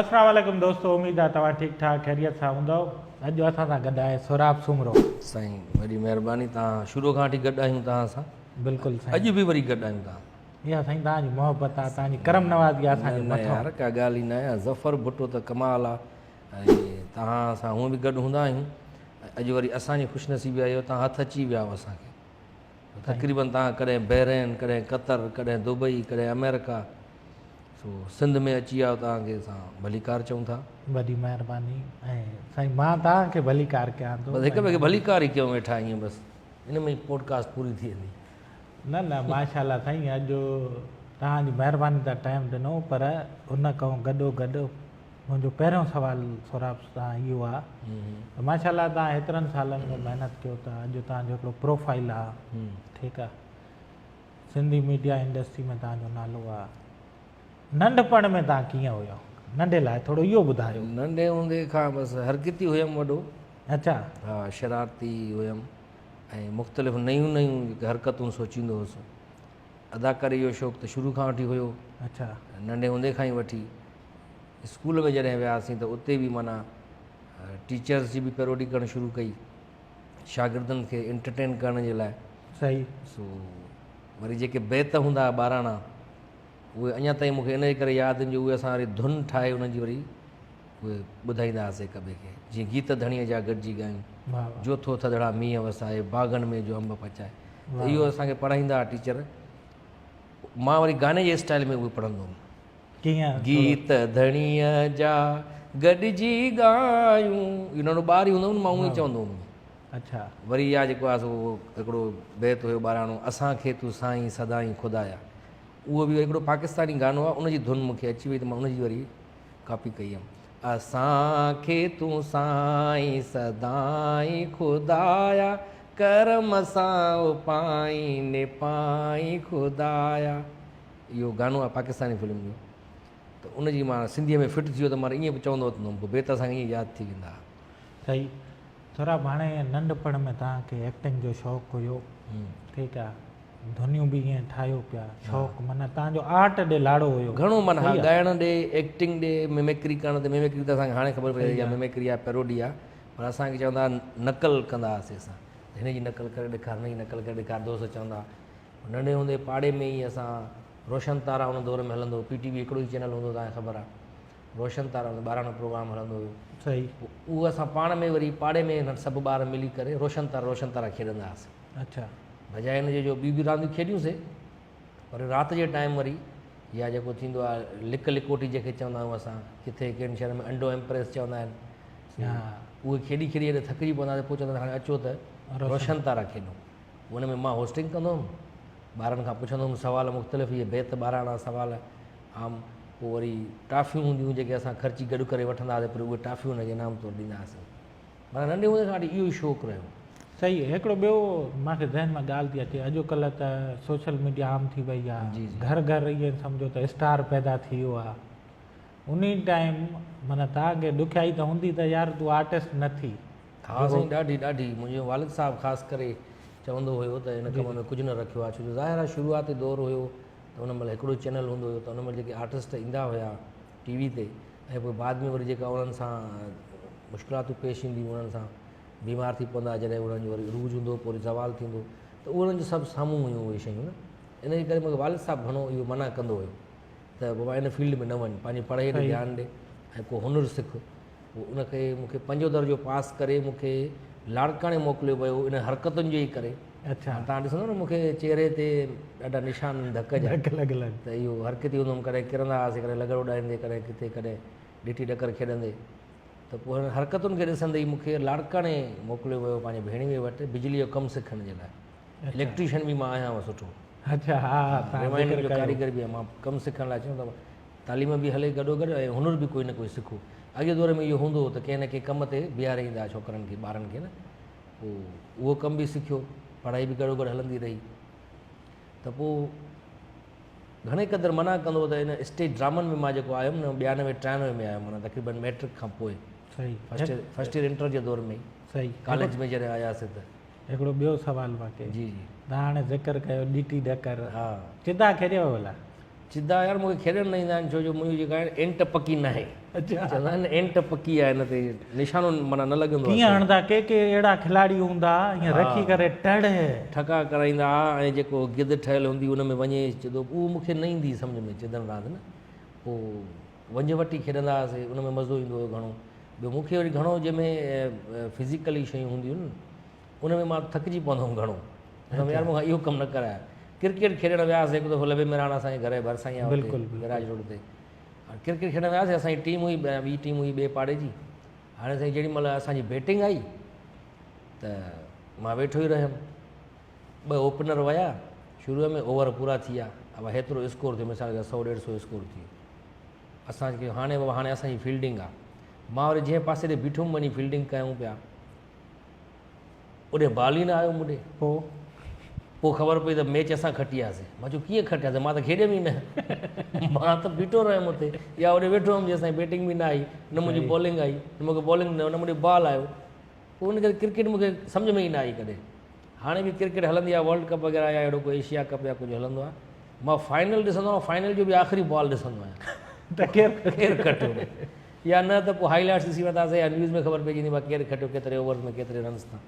السلام عليڪم دوستو اميد آ توهان ٺيڪ ٺاڪ خيريت سان هوندؤ اڄ اسان سان گڏ آهي سهراب سومرو. سائين وڏي مهرباني توهان شروع کان وٺي گڏ آهيون توهان سان بلڪل سائين اڄ به وري گڏ آهيون توهان سان. اها سائين توهان جي محبت آ توهان جي ڪرم نوازي آ اسان جي نه نه مٿان. يار ڪا ڳالهه ئي ناهي ظفر ڀٽو ته ڪمال آ ۽ توهان سان هونء به گڏ هوندا آهيون ۽ اڄ وري اسان جي خوش نصيبي آهي جو توهان هٿ اچي ويا آهيو اسان کي تقريبن توهان ڪڏهن بحرين ڪڏهن قطر ڪڏهن دبئي ڪڏهن آمريڪا سو سنڌ ۾ اچي ويا آهيو توهان کي اسان ڀليڪار چئون ٿا. وڏي مهرباني ۽ سائين مان توهان کي ڀليڪار ڪيان ٿو. بس هڪ ٻئي کي ڀليڪار ئي ڪيون ويٺا ائين بس ان ۾ ئي پوڊڪاسٽ پوري ٿي ويندي. نه نه ماشاءالله سائين اڄ توهان جي مهرباني تان ٽائيم ڏنو پر ان کان گڏو گڏ منهنجو پهريون سوال سهراب سان اهو آ ته ماشاءالله توهان هيترن سالن کان محنت ڪيو ٿا اڄ توهان جو هڪڙو پروفائيل آ ٺيڪ آ سنڌي ميڊيا انڊسٽري ۾ توهان جو نالو آ ننڍپڻ ۾ توهان ڪيئن هيو ننڍي لاء ٿورو اهو ٻڌايو. ننڍي هوندي کان بس حرڪتي هيم وڏو. اڇا. ها شرارتي هيم ۽ مختلف نيون نيون جيڪي حرڪتون سوچيندو هوس. اداڪاري جو شوق ته شروع کان وٺي هيو. اڇا. ننڍي هوندي کان ئي وٺي اسڪول ۾ جڏهن وياسين ته اتي به معنيٰ ٽيچرس جي به پيروڊي ڪرڻ شروع ڪئي شاگردن کي انٽرٽين ڪرڻ جي لاء. صحيح. سو وري جيڪي بيت هوندا هئا ٻاراڻا اهي اڃا تائين مون کي ان جي ڪري ياد آهن جو اهي اسان وري ڌن ٺاهي انهن جي وري اهي ٻڌائيندا هئاسين هڪ ٻئي کي جيئن گيت ڌڻيء جا گڏجي ڳايون جو ٿو ٿڌڙا مينهن وسائي باغن ۾ جو انب پچائي ته اهو اسان کي پڙهائيندا هئا ٽيچر مان وري گاني جي اسٽائل ۾ اهي پڙهندو هوم ڪيئن گيت ڌڻيء جا گڏجي ڳايون اهو ننڍو ٻار ئي هوندو هوم مان اونئن ئي چوندو هوم اڇا وري اها جيڪو آهي سو هڪڙو بيت هيو ٻاراڻو اسان کي تون سائين سدائين خدايا اهو به هڪڙو پاڪستاني گانو آهي ان جي ڌن مون کي اچي وئي ته مان ان جي وري ڪاپي ڪئي هيم اسان کي تون سائين سدائين خدايا ڪرم سان اپائين نپائين خدايا اهو گانو آهي پاڪستاني فلم جو ته ان جي مان سنڌيء ۾ فٽ ٿي ويو ته مان ائين به چوندو وتندو هوم پوء بيت اسان کي ائين ياد ٿي ويندا هئا. صحيح سهراب هاڻي ننڍپڻ ۾ توهان کي ايڪٽنگ جو شوق هيو ٺيڪ آ ڌنيون به ائين ٺاهيو پيا شوق معنيٰ توهان جو آرٽ ڏي لاڙو هيو گهڻو معنيٰ ها ڳائڻ ڏي ايڪٽنگ ڏي ميمڪري ڪرڻ تي ميمڪري ته اسان کي هاڻي خبر پئي اها ميمڪري آ پيروڊي آ پر اسان کي چوندا هئا نقل ڪندا هئاسين اسان هن جي نقل ڪري ڏيکار هن جي نقل ڪري ڏيکار دوست چوندا هئا ننڍي هوندي پاڙي ۾ ئي اسان روشن تارا ان دور ۾ هلندو هو پي ٽي وي هڪڙو ئي چينل هوندو هو توهان کي خبر آهي روشن تارا ان ٻاراڻو پروگرام هلندو هيو صحيح پوء اهو اسان پاڻ ۾ وري پاڙي ۾ سڀ ٻار ملي ڪري روشن تارا روشن تارا کيڏندا هئاسين اڇا بجاء ان جي جو ٻيون به رانديون کيڏيون سي پر رات جي ٽائيم وري يا جيڪو ٿيندو آهي لڪ لڪوٽي جنهن کي چوندا آهيون اسان ڪٿي ڪن شهرن ۾ انڊو ايمپريس چوندا آهن اهي کيڏي کيڏي جڏهن ٿڪجي پوندا هئاسين پوء چوندا هاڻي اچو ته روشن تارا کيڏون ان ۾ مان هوسٽنگ ڪندو هوم، ٻارن کان پڇندو هوم سوال مختلف اهي بيت ٻاراڻا سوال عام پوء وري ٽافيون هونديون هيون جيڪي اسان خرچي گڏ ڪري وٺندا هئاسين پر اهي ٽافيون هن کي انعام طور ڏيندا هئاسين معنيٰ ننڍي هوندي کان وٺي اهو ئي شوق رهيو. صحيح هڪڙو ٻيو مان کي ذهن ۾ ڳالهه ٿي اچي اڄڪلهه ته سوشل ميڊيا عام ٿي وئي آ جي جي. گهر گهر ائين سمجهو ته اسٽار پيدا ٿي ويو آ انهي ٽائيم معنيٰ توهان کي ڏکيائي ته هوندي ته يار تون آرٽسٽ نه ٿي ها سائين ڏاڍي ڏاڍي منهنجو والد صاحب خاص ڪري چوندو هيو ته ان ڪم ۾ ڪجهه نه رکيو آهي ڇو جو ظاهر آهي شروعاتي دور هيو ته ان مهل هڪڙو چينل هوندو هيو ته ان مهل جيڪي آرٽسٽ ايندا هيا ٽي وي تي ۽ پوء بعد ۾ وري جيڪا انهن سان مشڪلاتون پيش اينديون انهن سان بيمار ٿي پوندا جڏهن انهن جو وري عروج هوندو پوء وري زوال ٿيندو ته انهن جو سڀ سامهون هيون اهي شيون نه ان جي ڪري مونکي والد صاحب گهڻو اهو منع ڪندو هيو ته بابا ان فيلڊ ۾ نه وڃ پنهنجي پڙهائي ڏي ڌيان ڏي ۽ ڪو هنر سک پوء ان کي مون کي پنجون درجو پاس ڪري مون کي لاڙڪاڻي موڪليو ويو ان حرڪتن جي ئي ڪري. اڇا. تان ڏسندو نه مون کي چهري تي ڏاڍا نشان آهن ڌڪ جا. ڌڪ لڳل آهن. ته اهو حرڪتي هوندو هوم ڪڏهن ڪرندا هئاسين ڪڏهن لغڙ اڏائيندي ڪڏهن ڪٿي ڪڏهن ڏٽي ڏڪر کيڏندي ته پوء هنن حرڪتن کي ڏسندي ئي مون کي لاڙڪاڻي موڪليو ويو پنهنجي ڀيڻيوي وٽ بجلي جو ڪم سکڻ جي لاء. اليڪٽريشن به مان آهيان سٺو. اڇا ها ها تان ريوائنڊنگ جو ڪاريگر به آهيان مان ڪم سکڻ لاء چيو ته تعليم به هلي گڏوگڏ ۽ هنر به ڪوئي نه ڪوئي سکو. اڳئين دور ۾ اهو هوندو هو ته ڪنهن نه ڪنهن ڪم تي بيهاري ايندا هئا ڇوڪرن کي ٻارن کي نه پوء اهو ڪم به سکيو پڙهائي به گڏوگڏ هلندي رهي ته پوء گهڻي قدر منع ڪندو هو ته ان اسٽيج ڊرامن ۾ مان جيڪو آيم نه 92 93 ۾ آيم معنيٰ تقريبن ميٽرڪ کان پوء صحيح فرسٽ ايئر انٽر جي دور ۾ صحيح ڪاليج ۾ جڏهن آياسي ته هڪڙو ٻيو سوال باقي جي جي تان هاڻي ذڪر ڪيو ڏيٽي ڏڪر ها چدا کيڏيو ڀلا؟ چدا يار مون کي کيڏڻ نه ايندا آهن ڇو جو منهنجي جيڪا آهي اينٽ پڪي ناهي. چوندا آهن نه اينٽ پڪي آهي ان تي نشانو معنيٰ نه لڳندو آهي. ڪيئن هڻندا ڪي ڪي اهڙا کلاڙي هوندا ائين رکي ڪري ٽڙ. ٺڪا ڪرائيندا ها ۽ جيڪو گد ٺهيل هوندي ان ۾ وڃي چدو اهو مون کي نه ايندي سمجهه ۾ چدن راند نه پوء ونجهه وٽي کيڏندا هئاسي ان ۾ مزو ايندو هيو گهڻو ٻيو مون کي وري گهڻو جنهن ۾ فزيڪلي شيون هونديون آهن ان ۾ مان ٿڪجي پوندو هوم گهڻو. چوندو هوم يار مون کان اهو ڪم نه ڪراء. ڪرڪيٽ کيڏڻ وياسين هڪ دفعو لبي مهراڻ اسان جي گهر جي ڀرسان ئي آهي اتي بئراج روڊ تي. هاڻي ڪرڪيٽ کيڏڻ وياسين اسان جي ٽيم هئي ٻي ٽيم هئي ٻئي پاڙي جي. هاڻي سائين جيڏي مهل اسان جي بيٽنگ آئي ته مان ويٺو ئي رهيم. ٻه اوپنر ويا شروع ۾ اوور پورا ٿي ويا. ابا هيترو اسڪور ٿيو مثال ڪي سو ڏيڍ سو اسڪور ٿي ويو. اسان چيو هاڻي بابا هاڻي اسان جي فيلڊنگ آ. مان وري جنهن پاسي ڏي بيٺم وڃي فيلڊنگ ڪيون پيا. اوڏي بال ئي نه آيو مون ڏي. پوء؟ پوء خبر پئي ته ميچ اسان کٽي آياسين. مان چيو ڪيئن کٽياسين؟ مان ته کيڏيم ئي نه. مان ته بيٺو رهيم اتي يا اوڏي ويٺو هيم جيستائين بيٽنگ به نه آئي، نه منهنجي بالنگ آئي، نه مون کي بالنگ نه مون ڏي بال آيو. پوء ان ڪري ڪرڪيٽ مون کي سمجهه ۾ ئي نه آئي ڪڏهن. هاڻي به ڪرڪيٽ هلندي آهي ورلڊ ڪپ وغيره يا اهڙو ڪو ايشيا ڪپ يا ڪجهه هلندو آهي. مان فائنل ڏسندو آهيان، فائنل جو به آخري بال ڏسندو آهيان. ته ڪير ڪير کٽيو. يا نه ته پوء هائي لائٽس ڏسي وٺنداسين يا نيوز ۾ خبر پئجي ويندي ڀا ڪير کٽيو ڪيتري اوورز ۾ ڪيتري رنس تان.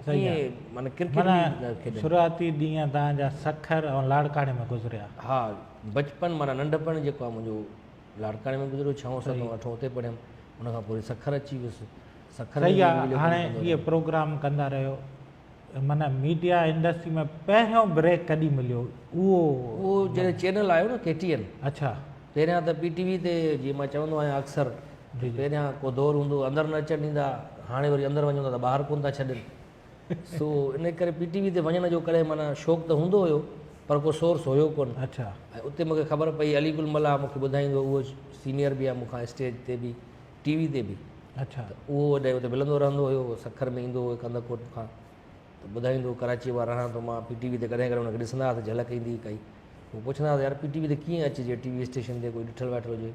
صحيح آ. معنيٰ ڪرڪيٽ به نه کيڏن. شروعاتي ڏينهن توهان جا سکر ۽ لاڙڪاڻي ۾ گذريا. ها بچپن معنيٰ ننڍپڻ جيڪو آ منهنجو لاڙڪاڻي ۾ گذريو ڇهون ستون اٺون اتي پڙهيم ان کان پوء وري سکر اچي ويس سکر ۾ صحيح به آ ميڊيا ڪم هاڻي ڪندو اهي رهيم. پروگرام ڪندا رهيو معنيٰ ميڊيا انڊسٽري ۾ پهريون بريڪ ڪڏهن مليو اهو. اهو جڏهن چينل آيو نه ڪي ٽي اين. اڇا. پهريان ته پي ٽي وي تي جيئن مان چوندو آهيان اڪثر ته پهريان ڪو دور هوندو هو اندر نه اچڻ ڏيندا هاڻي وري اندر وڃون ٿا ته ٻاهر ڪونه ٿا ڇڏين سو ان ڪري پي ٽي وي تي وڃڻ جو ڪڏهن معنيٰ شوق ته هوندو هيو پر ڪو سورس هيو ڪونه اڇا. ۽ اتي مونکي خبر پئي علي گل ملاح مونکي ٻڌائيندو هو اهو سينيئر به آهي مون کان اسٽيج تي به ٽي وي تي به اڇا. ته اهو اڏي اتي ملندو رهندو هيو سکر ۾ ايندو هو ڪنڌڪوٽ کان ته ٻڌائيندو هو ڪراچيء مان رهان ٿو مان پي ٽي وي تي ڪڏهن ڪڏهن ان کي ڏسندا هئاسين جهلڪ ايندي هئي ڪائي پوء پڇندا هئاسين يار پي ٽي وي تي ڪيئن اچجي ٽي وي اسٽيشن تي ڪوئي ڏٺل واٺل هجي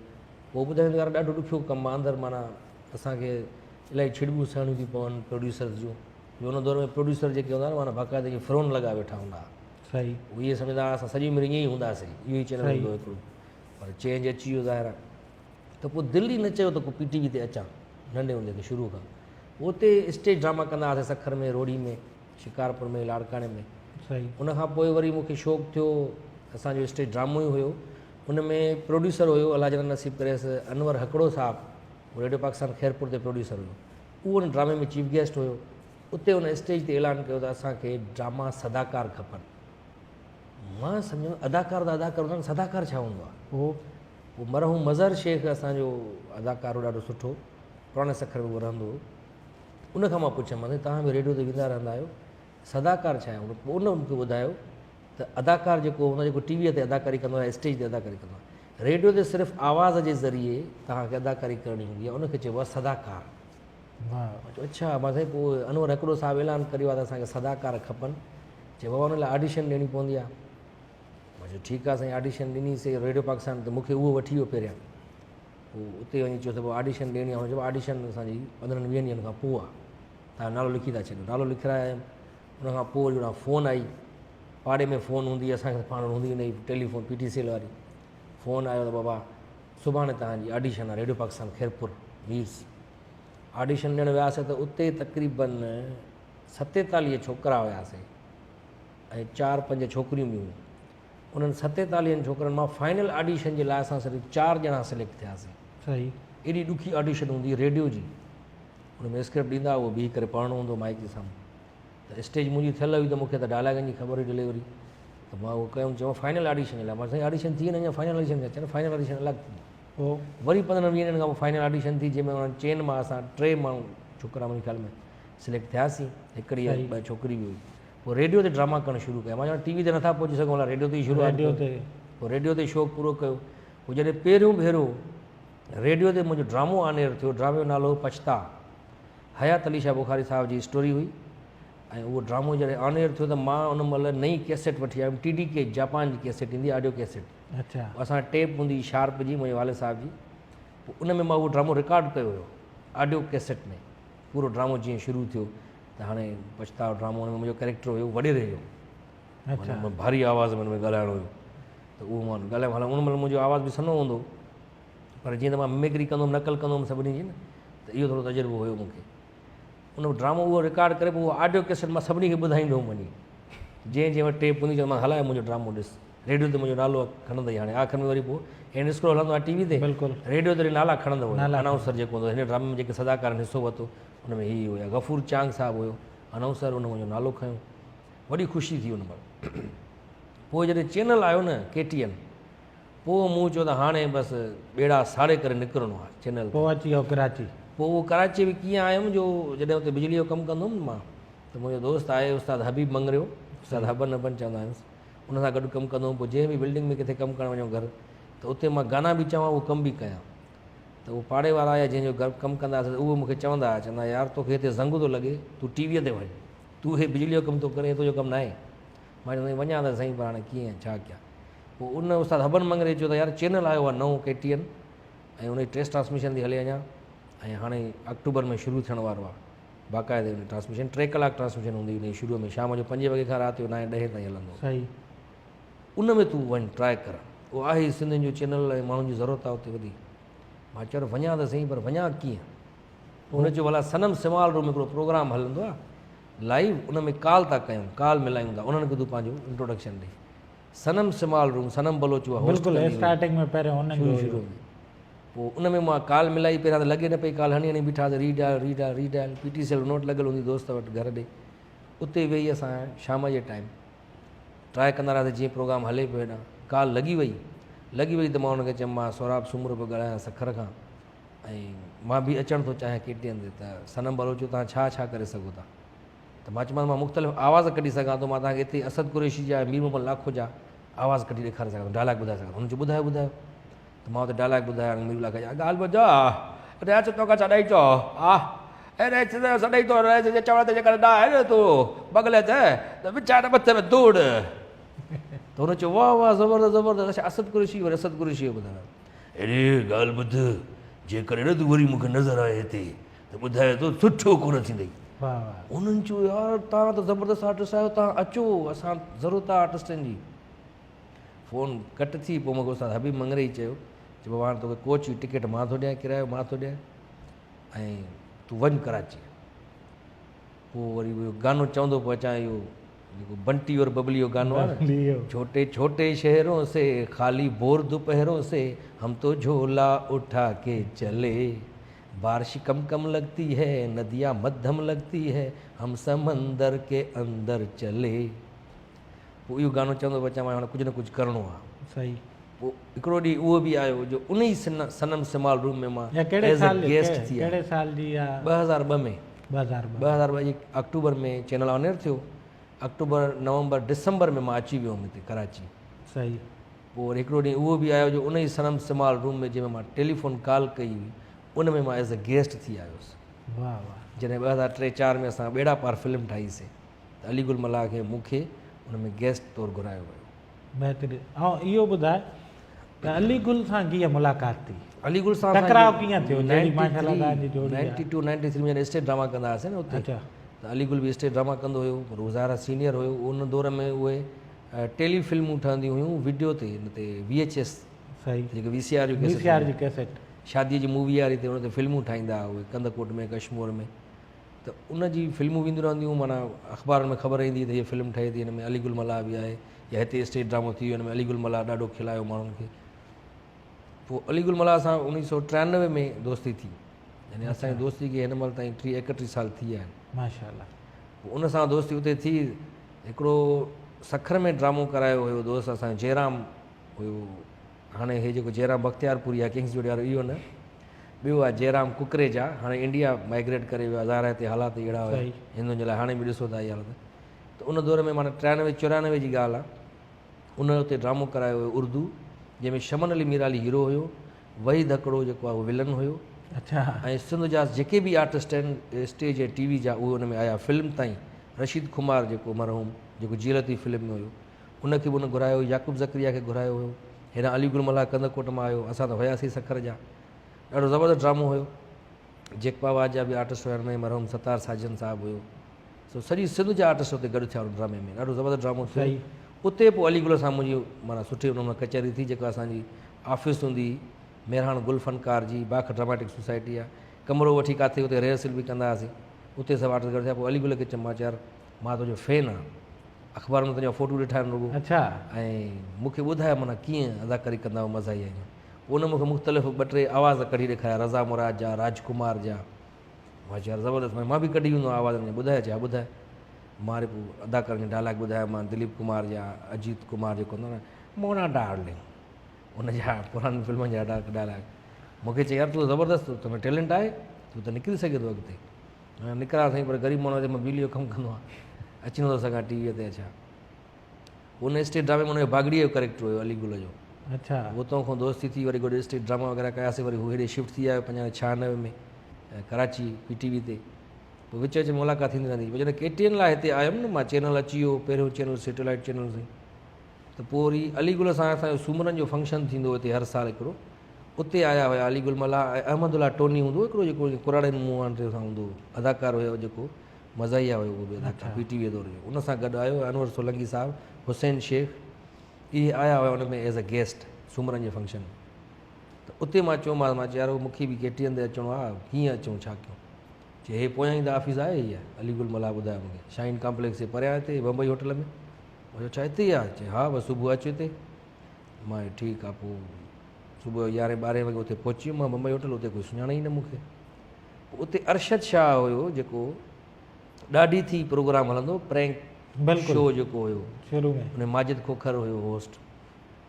پوء ٻڌائيندو يار ڏاڍو ڏکيو ڪم آهي اندر معنيٰ اسان کي الاهي ڇڙٻون سهڻيون ٿيون پون پروڊيوسرز جون جو ان دور ۾ پروڊيوسر جيڪي هوندا هئا نه معنيٰ باقاعده ائين فرون لڳا ويٺا هوندا هئا صحيح هو ائين سمجهندا هئا اسان سڄي عمر ائين ئي هونداسين اهو ئي چينل هوندو هو هڪڙو پر چينج اچي ويو ظاهر آهي ته پوء دل ئي نه چيو ته ڪو پي ٽي وي تي اچان ننڍي هوندي کان شروع کان پوء اتي اسٽيج ڊراما ڪندا هئاسين سکر ۾ روهڙي ۾ شڪارپور ۾ لاڙڪاڻي ۾ صحيح. ان کان پوء وري مون کي شوق ٿيو اسان جو اسٽيج ڊرامو ئي هيو ان ۾ پروڊيوسر هيو الله جنت نصيب ڪريس انور هڪڙو صاحب هو ريڊيو پاڪستان خيرپور تي پروڊيوسر هيو اهو ان ڊرامي ۾ چيف گيسٽ هيو اتي ان اسٽيج تي اعلان ڪيو ته اسان کي ڊراما صداڪار کپن مان سمجهيم اداڪار ته اداڪار هوندا آهن صداڪار ڇا هوندو آهي پوء پوء مرحوم مظهر شيخ اسان جو اداڪار هو ڏاڍو سٺو پراڻي سکر ۾ اهو رهندو هو ان کان مان پڇيم مان توهان به ريڊيو تي ويندا رهندا آهيو صداڪار ڇا آهي پوء ان مون کي ٻڌايو ته اداڪار جيڪو هوندو آهي جيڪو ٽي ويء تي اداڪاري ڪندو آهي اسٽيج تي اداڪاري ڪندو آهي ريڊيو تي صرف آواز جي ذريعي توهان کي اداڪاري ڪرڻي هوندي آهي ان کي چئبو آهي صداڪار مان چيو اڇا مان سائين پوء انور هڪڙو صاحب اعلان ڪريو آهي ته اسان کي صداڪار کپن چي بابا ان لاء آڊيشن ڏيڻي پوندي آهي مان چيو ٺيڪ آهي سائين آڊيشن ڏني سي ريڊيو پاڪستان ته مون کي اهو وٺي ويو پهريان پوء اتي وڃي چيو ته بابا آڊيشن ڏيڻي آهي هن چيو آڊيشن اسان جي پندرهن ويهن ڏينهن کان پوء آهي تنهنجو نالو لکي ٿا ڇڏيون نالو لکرائي آيم ان کان پوء وري هوڏانهن فون آئي پاڙي ۾ فون هوندي اسان کي پاڻ هوندي نه هئي ٽيليفون پي ٽي سي ايل واري فون آيو ته بابا سڀاڻي توهان جي آڊيشن آهي ريڊيو پاڪستان خيرپور ميرس آڊيشن ڏيڻ وياسي ته اتي تقريبن ستيتاليهه ڇوڪرا هياسي ۽ چار پنج ڇوڪريون به هيون انهن ستيتاليهن ڇوڪرن مان فائنل آڊيشن جي لاء اسان صرف چار ڄڻا سليڪٽ ٿياسي. صحيح. ايڏي ڏکي آڊيشن هوندي هئي ريڊيو جي ان ۾ اسڪرپٽ ڏيندا اهو بيهي ڪري پڙهڻو هوندو مائيڪ جي سامهون ته اسٽيج منهنجي ٿيل هئي ته مون کي ته ڊائلاگن جي خبر هئي ڊليوري ته مان اهو ڪيم چيو فائنل آڊيشن جي لاء مان سائين آڊيشن ٿي نه اڃا فائنل آڊيشن ڇا چين فائنل آڊيشن الڳ ٿيندي پوء وري پندرهن ويهن ڏينهن کان پوء فائنل آڊيشن ٿي جنهن ۾ انهن چئن مان اسان ٽي ماڻهو ڇوڪرا منهنجي خيال ۾ سليڪٽ ٿياسين هڪڙي صحيح. ٻه ڇوڪري به هئي پوء ريڊيو تي ڊراما ڪرڻ شروع ڪيا مان چوان ٽي وي تي نٿا پهچي سگهون ريڊيو تي ئي شروعات ريڊيو تي پوء ريڊيو تي شوق پورو ڪيو پوء جڏهن پهريون ڀيرو ريڊيو تي منهنجو ڊرامو آن ايئر ٿيو ڊرامي جو نالو هو پڇتاء حيات علي شاهه بخاري صاحب جي اسٽوري هئي ۽ اهو ڊرامو جڏهن آن ايئر ٿيو ته مان ان مهل نئين ڪيسيٽ وٺي آيم ٽي ڊي ڪي جاپان جي ڪيسيٽ ايندي آڊيو ڪيسيٽ اڇا اسان ٽيپ هوندي هئي شارپ جي منهنجي والد صاحب جي پوء ان ۾ مان اهو ڊرامو رڪارڊ ڪيو هيو آڊيو ڪيسيٽ ۾ پورو ڊرامو جيئن شروع ٿيو ته هاڻي پڇتاء ڊرامو ان ۾ منهنجو ڪريڪٽر هيو وڏيري جو اڇا ڀاري آواز ۾ ان ۾ ڳالهائڻو هيو ته ته اهو مان ڳالهايم حالانڪ ان مهل منهنجو آواز به سنهو هوندو هو پر جيئن ته مان ممڪري ڪندو هوم نقل ڪندو هوم سڀني جي نه ته اهو ٿورو تجربو هيو مون کي ان ڊرامو اهو رڪارڊ ڪري پوء اهو آڊيو ڪيسٽ مان سڀني کي ٻڌائيندو هوم وڃي جنهن جنهن وٽ ٽيپ هوندي چوندو هلائي منهنجو ڊرامو ڏس ريڊيو تي منهنجو نالو کڻندئي هاڻي آخر ۾ وري پوء اينڊ اسڪرول هلندو آهي ٽي وي تي بلڪل ريڊيو تي وري نالا کڻندو هو انائونسر جيڪو هوندو هن ڊرامي ۾ جيڪي صداڪارن حصو ورتو ان ۾ هي هيا غفور چانگ صاحب هيو انائونسر ان منهنجو نالو کنيو وڏي خوشي ٿي ان مهل پوء جڏهن چينل آيو نه ڪي ٽي اين پوء مون چيو ته هاڻي بس ٻيڙا ساڙي ڪري نڪرڻو آهي چينل تي. پوء اچي ويو ڪراچي. پوء اهو ڪراچيء به ڪيئن آيم جو جڏهن اتي بجليء جو ڪم ڪندو هوم نه مان ته منهنجو دوست آهي استاد حبيب مڱريو، استاد حبن حبن چوندا آهيونس، ان سان گڏ ڪم ڪندو هوم. پوء جنهن به بلڊنگ ۾ ڪٿي ڪم ڪرڻ وڃون گهر ته اتي مان گانا به چوان اهو ڪم به ڪيان ته اهو پاڙي وارا يا جنهن جو گهر ڪم ڪندا هئاسين ته اهي مون کي چوندا هئا، چوندا هئا يار توکي هتي زنگ ٿو لڳي تون ٽي ويء تي وڃ، تون هي بجليء جو ڪم ٿو ڪرين هي تنهنجو ڪم ناهي. مان چيو سائين وڃان ته سائين پر هاڻي ڪيئن ڇا ڪيان. پوء ان استاد حبن مڱري چيو ته يار چينل آيو آهي نئون ڪي ٽي اين ۽ ان جي ٽيسٽ ٽرانسميشن ٿي هلي اڃا ۽ هاڻي آڪٽوبر ۾ شروع ٿيڻ وارو آهي باقاعدي ان ٽرانسميشن 3 ڪلاڪ ٽرانسميشن هوندي ان جي شروع ۾ شام جو 5 وڳي کان رات جو 9 10 تائين هلندو. صحيح. ان ۾ تون وڃ ٽرائي ڪر اهو آهي ئي سنڌين جو چينل ۽ ماڻهن جي ضرورت آهي اتي وڌي. مان چيو وڃان ته سائين پر وڃان ڪيئن؟ هن چيو ڀلا صنم سمال روم هڪڙو پروگرام هلندو آهي لائيو ان ۾ ڪال ٿا ڪيون ڪال ملايون ٿا انهن کي تون پنهنجو انٽروڊڪشن ڏي. صنم سمال روم صنم بلوچ اها هوسٽ بلڪل ڪندي هئي اسٽارٽنگ ۾ پهريون انهن جو شروع هيو. شروع ۾ پوء ان ۾ مان ڪال ملائي پهريان ته لڳي نه پئي ڪال هڻي هڻي بيٺاسين ري ڊائل ري ڊائل ري ڊائل پي ٽي سي ايل ان وٽ لڳل هوندي دوست وٽ گهر ڏي اتي ويهي اسان شام جي ٽائيم ٽرائي ڪندا رهياسين جيئن پروگرام هلي پيو هيڏانهن ڪال لڳي وئي لڳي وئي ته مان ان کي چيم مان سهراب سومرو پيو ڳالهايان سکر کان ۽ مان به اچڻ ٿو چاهيان ڪي ٽي اين تي ته صنم بلوچ چيو توهان ڇا ڇا ڪري سگهو ٿا ته مان چيومانس مان مختلف آواز ڪڍي سگهان ٿو، مان توهان کي هتي اسد قريشي جا ۽ مير محمد لاکو جا آواز ڪڍي ڏيکاري سگهان ٿو، ڊائلاگ ٻڌائي سگهان ٿو. هن چيو ٻڌايو ٻڌايو ته مان اتي ڊائلاگ ٻڌايا ۽ مير لاکي جا ڳالهه ٻڌ رياض توکان سڏائي ٿو آ رياض سڏائي ٿو رياض جي چوڻ تي جيڪڏهن نه آئين نه تون بنگلي تي ته وڇائي نه مٿي ۾ ڌوڙ. ته هن چيو واهه واهه زبردست زبردست اڇا اسد قريشي وري اسد قريشي جو ٻڌايو. اڙي ڳالهه ٻڌ جيڪڏهن نه تون وري مون کي نظر آئين هتي ته ٻڌايو ته سٺو ڪونه ٿيندئي. انهن چيو يار توهان ته زبردست آرٽسٽ آهيو توهان اچو اسان ضرورت آهي آرٽسٽن جي. فون ڪٽ ٿي پوء مونکي استاد حبيب مڱريي چيو چي بابا هاڻي توکي ڪوچ جي ٽڪيٽ مان ٿو ڏيان ڪرايو مان ٿو ڏيان ۽ تون وڃ ڪراچي. پوء وري اهو گانو چوندو پيو اچان اهو جيڪو بنٽي اور ببلي جو گانو آهي نه ڇوٽي ڇوٽي شهرون سي خالي بور دوپهرون سي هم تو جهولا اٺا ڪي چلي بارش ڪم ڪم لگتي هي نديا مڌم لگتي هي هم سمندر ڪي اندر چلي پوء اهو گانو چوندو پيو اچان مان هاڻي ڪجهه نه ڪجهه ڪرڻو آهي صحيح پوء هڪڙو ڏينهن اهو به آيو جو ان ئي صنم سمال روم ۾ مان ايز اي گيسٽ ٿي آيس. ڪهڙي سال جي اها؟ 2002 ۾. 2002. 2002 جي آڪٽوبر ۾ چينل آن ايئر ٿيو. آڪٽوبر، نومبر، ڊسمبر ۾ مان اچي ويو هوم هتي ڪراچي. صحيح. پوء وري هڪڙو ڏينهن اهو به آيو جو ان ئي صنم سمال روم ۾ جنهن ۾ مان ٽيليفون ڪال ڪئي هئي ان ۾ مان ايز اي گيسٽ ٿي آيو هوس. واهه واهه. جڏهن 2003 چار ۾ اسان ٻيڙا پار فلم ٺاهي سي ته علي گل ملاح کي مون کي ان ۾ گيسٽ طور گهرايو ويو. بهترين ۽ اهو ٻڌاء ته علي گل سان ڪيئن ملاقات ٿي؟ علي گل سان ٽڪراء ڪيئن ٿيو جهڙي ماشاءالله توهان جي جوڙي آهي. 92 93 ۾ جڏهن اسٽيج ڊراما ڪندا هئاسين نه اتي ته علي گل به اسٽيج ڊراما ڪندو هيو پر هو ظاهر آهي سينيئر هيو ان دور ۾ اهي ٽيلي فلمون ٺهنديون هيون وڊيو تي ان تي وي ايڇ ايس صحيح جيڪي وي سي آر جون وي سي آر جي ڪيسٽ شادي جي مووي واري تي ان تي فلمون ٺاهيندا هئا اهي ڪنڌڪوٽ ۾ ڪشمور ۾ ته ان جي فلمون وينديون رهنديون هيون معنيٰ اخبارن ۾ خبر ايندي ته هيء فلم ٺهي ٿي هن ۾ علي گل ملاح به آهي يا هتي اسٽيج ڊرامو ٿي ويو هن ۾ علي گل ملاح ڏاڍو کلايو ماڻهن کي پوء علي گل ملاح سان اوڻيهه سو ٽيانوي ۾ دوستي ٿي يعني اسان جي دوستي کي هن مهل تائين ٽيهه ايڪٽيهه سال ٿي ويا آهن ماشاء الله پوء ان سان دوستي اتي ٿي هڪڙو سکر ۾ ڊرامو ڪرايو هيو دوست اسان جو جيرام هيو هاڻي هي جيڪو جيرام بختيار پوري آهي ڪنگس جوڙي وارو اهو نه ٻيو آهي جيرام ڪڪريجا هاڻي انڊيا مائگريٽ ڪري ويو آهي ظاهر آهي هتي حالات ئي اهڙا هيا هندن جي لاء هاڻي به ڏسو ٿا اهي حالت ته ان دور ۾ معنيٰ ٽيانوي چورانوي جي ڳالهه آهي ان اتي ڊرامو ڪرايو هيو اردو جنهن ۾ شمن علي ميرالي هيرو هيو وحيد هڪڙو جيڪو آهي اهو ولن هيو اڇا ۽ سنڌ جا جيڪي به آرٽسٽ آهن اسٽيج ۽ ٽي وي جا اهي ان ۾ آيا فلم تائين رشيد خمار جيڪو مرحوم جيڪو جيئل لطيف فلم ۾ هيو ان کي به ان گهرايو هيو، يعقوب زڪريا کي گهرايو هيو، هيڏانهن علي گل ملاح ڪنڌڪوٽ مان آيو، اسان ته هياسين سکر جا. ڏاڍو زبردست ڊرامو هيو. جيڪب آباد جا به آرٽسٽ هيا ان ۾ مرحوم ستار ساجن صاحب هيو. سو سڄي سنڌ جا آرٽسٽ اتي گڏ ٿيا ان ڊرامي ۾ ڏاڍو زبردست ڊرامو ٿيو. اتي پوء علي گل سان منهنجي معنيٰ سٺي ان ۾ ڪچهري ٿي جيڪا اسان جي آفيس هوندي هئي مهراڻ گل فنڪار جي باک ڊراماٽڪ سوسائٽي آ ڪمرو وٺي ڪاٿي اتي ريهرسل به ڪندا هئاسين اتي سڀ آرٽسٽ گڏ ٿيا پوء علي گل کي چيم مان چيو يار مان تنهنجو فين آهيان اخبارن ۾ تنهنجا فوٽو ڏٺا آهن رڳو اڇا ۽ مون کي ٻڌاء معنيٰ ڪيئن اداڪاري ڪندا آهيو مزاحيه ائين پوء ان مون کي مختلف ٻه ٽي آواز ڪڍي ڏيکاريا رضا مراد جا راج ڪمار جا مان چيو يار زبردست مان به ڪڍي ويندو آهيان آواز ۾ ٻڌاء چي ها ٻڌاء مان وري پوء اداڪارن جا ڊائلاگ ٻڌايا مان دليپ ڪمار جا اجيت ڪمار جيڪو هوندو آهي نه مونا ڊارلنگ ان جا پراڻن فلمن جا ڊائلاگ مون کي چي يار تون زبردست تو ۾ ٽيلنٽ آهي تون ته نڪري سگهين ٿو اڳتي نڪران سائين پر غريب ماڻهو مان بجلي جو ڪم ڪندو آهيان اچي نٿو سگهان ٽي ويء تي اڇا ان اسٽيج ڊرامي ۾ ان جو باگڙيء جو ڪريڪٽر هيو علي گل جو اڇا اتان کان دوستي ٿي وري گڏ اسٽيج ڊراما وغيره ڪياسين وري هو هيڏي شفٽ ٿي آيو 95 96 ۾ ڪراچي پي ٽي وي تي پوء وچ وچ ۾ ملاقات ٿيندي رهندي پوء جڏهن ڪي ٽي اين لاء هتي آيم نه مان چينل اچي ويو پهريون چينل سيٽلائيٽ چينل سائين ته پوء وري علي گل سان اسان جو سومرن جو فنڪشن ٿيندو هو هتي هر سال هڪڙو اتي آيا هيا علي گل ملاح ۽ احمد الله ٽوني هوندو هو هڪڙو جيڪو ڪراڙين منهن سان هوندو هو اداڪار هيو جيڪو مزاحيه هيو اهو به اداڪار پي ٽي وي دور جو ان سان گڏ آيو انور سولنگي صاحب حسين شيخ اهي آيا هيا ان ۾ ايز اي گيسٽ سومرن جي فنڪشن ۾ ته اتي مان چيومانس مان چيو يار مونکي به ڪي ٽي اين تي اچڻو آهي ڪيئن اچون ڇا ڪيون چي هي پويان ئي ته آفيس آهي هي علي گل ملاح ٻڌايو مونکي شاهين ڪامپليڪس جي پريان هتي بمبئي هوٽل ۾ مان چيو اڇا هتي ئي آهي چي ها بس صبح اچ هتي مان چيو ٺيڪ آهي پوء صبح جو يارهين ٻارهين وڳي اتي پهچي ويم مان بمبئي هوٽل اتي ڪوئي سڃاڻي ئي نه مونکي پوء اتي ارشد شاهه هيو جيڪو ڏاڍي ٿي پروگرام هلندو پرينڪ بلڪل شو جيڪو هيو شروع ۾ ان ماجد کوکر هيو هوسٽ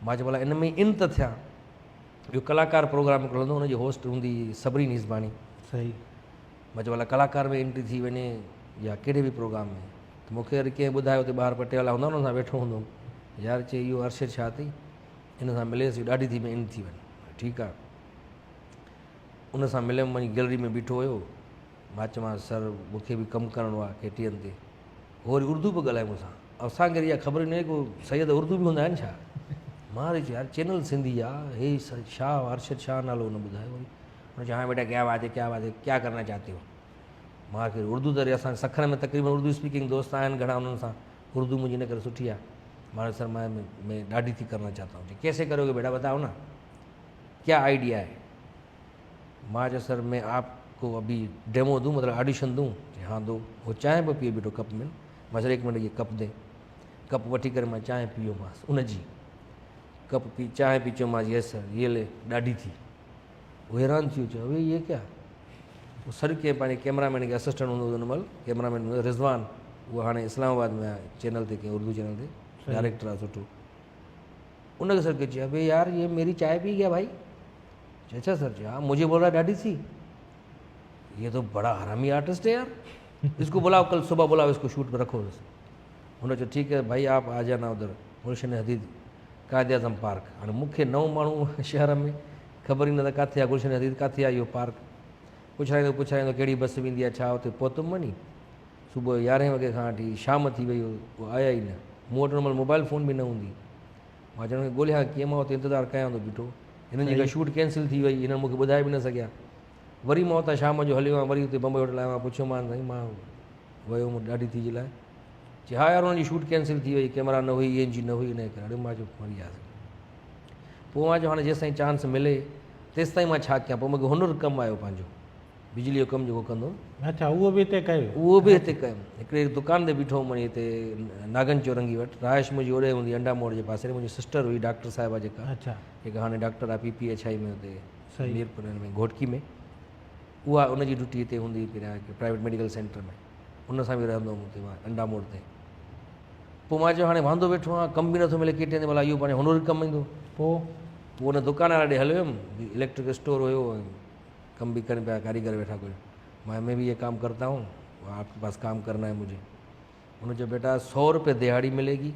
مان چيو ڀلا ان ۾ ان ته ٿيان ٻيو ڪلاڪار پروگرام هڪڙو هلندو ان جي هوسٽ هوندي صبرين هيسباڻي صحيح مان چيو ڀلا ڪلاڪار ۾ انٽري ٿي وڃي يا ڪهڙي به پروگرام ۾ ته مون کي وري ڪنهن ٻڌايو اتي ٻاهر پٽيوالا هوندا انهن سان ويٺو هوندو هوم يار چي اهو ارشد شاهه اٿئي ان سان مليس اهو ڏاڍي ٿي ۾ ان ٿي وڃ ٺيڪ آهي ان سان مليم وڃي گيلري ۾ بيٺو هيو مان چيومانس سر مون کي به ڪم ڪرڻو آهي ڪي ٽي اين تي هو وري اردو پيو ڳالهائي مون سان اسان کي اها خبر ئي نه هئي ڪو سيد اردو به هوندا آهن ڇا مان وري چيو يار چينل سنڌي آ هي شاهه ارشد شاهه نالو هن ٻڌايو وري هن چيو هان بيٽا ڪيا بات هي ڪيا بات هي ڪيا ڪرنا چاهتي هو مان کي اردو ته اسان سکر ۾ تقريبن اردو اسپيڪنگ دوست آهن گهڻا انهن سان اردو منهنجي ان ڪري سٺي آهي مان سر مان ۾ ڏاڍي ٿي ڪرنا چاهتا هون ڪيسي ڪروگي بيٽا بتاؤ نا ڪيا آئيڊيا هي مان چيو سر مين آپ ڪو ابي ڊيمو دون مطلب آڊيشن دون چي هان دو هو چانهه به پيئي بيٺو ڪپ ۾ مان سر هڪ منٽ هي ڪپ the ڪپ وٺي ڪري مان چانهه پيومانس ان جي ڪپ پي چانهه پي چيومانس يس سر هي لي ڏاڍي ٿي هو حيران ٿي ويو چيو اوي هي ڪيا هو سڏ ڪيائين پنهنجي ڪيمرا مين کي اسسٽنٽ هوندو هو ان مهل ڪيمرا مين رضوان اهو هاڻي اسلام آباد ۾ آهي چينل تي ڪنهن اردو چينل تي ڊائريڪٽر آهي سٺو ان کي سڏ ڪيو چيو ابي يار هي ميري چائي پي گيا ڀائي چيو اڇا سر چيو ها مجهي بول رها ڏاڍي ٿي یہ تو بڑا حرامي آرٽسٽ ہے یار اس کو بلاؤ کل صبح بلاؤ اس کو شوٹ پہ رکھو هن چيو ٺيڪ هي ڀائي آپ آ جانا ادھر گلشن حديد قائد اعظم پارڪ هاڻي مون کي نئون ماڻهو شهر ۾ خبر ئي نه ته ڪاٿي آ گلشن حديد ڪاٿي آ اهو پارڪ پڇرائيندو پڇرائيندو ڪهڙي بس ويندي آ ڇا اتي پهتم وڃي صبح جو يارهين وڳي کان وٺي شام ٿي وئي هو آيا ئي نه مون وٽ ان مهل موبائل فون به نه هوندي مان چيو هنن کي ڳولهيان ڪيئن مان اتي انتظار ڪيان ٿو بيٺو هنن جي ڪا شوٽ ڪينسل ٿي وئي هنن مون کي ٻڌائي به نه سگهيا وري مان اتان شام جو هليو آيم وري اتي بمبئي هوٽل آيو آهيان پڇيومان سائين مان ويو هوم ڏاڍي ٿي جي لاء چي ها يار انهن جي شوٽ ڪينسل ٿي وئي ڪيمرا نه هئي اين جي نه هئي ان ڪري اڙي مان چيو مري وياسين پوء مان چيو هاڻي جيستائين چانس ملي تيستائين مان ڇا ڪيان پوء مونکي هنر ڪم آيو پنهنجو بجلي جو ڪم جيڪو ڪندو هوم. اڇا اهو به هتي ڪيو. اهو به هتي ڪيم. هڪڙي دڪان تي بيٺو هوم وڃي هتي ناگن چورنگي وٽ رهائش منهنجي اوڏي هوندي انڊا موڙ جي پاسي منهنجي سسٽر هئي ڊاڪٽر صاحبه جيڪا اڇا جيڪا هاڻي ڊاڪٽر آهي پي پي ايڇ I ۾ هتي صحيح ميرپور ۾ گهوٽڪي ۾ اها ان جي ڊيوٽي هتي هوندي هئي پهريان هڪ پرائيويٽ ميڊيڪل سينٽر ۾ ان سان به رهندو هوم اتي مان انڊا موڙ تي پوء مان چيو هاڻي واندو ويٺو آهيان ڪم به نٿو ملي ڪي ٽي ڀلا اهو پنهنجو هنر ڪم ايندو پوء پوء ان دڪان واري ڏي هليو ويم اليڪٽرڪ اسٽور هيو ڪم به ڪن پيا ڪاريگر ويٺا ڪجهه مان مين به يه ڪام ڪرتا هون آپ ڪي پاس ڪام ڪرنا هي مجهي هن چيو بيٽا سو روپي دهاڙي ملي گي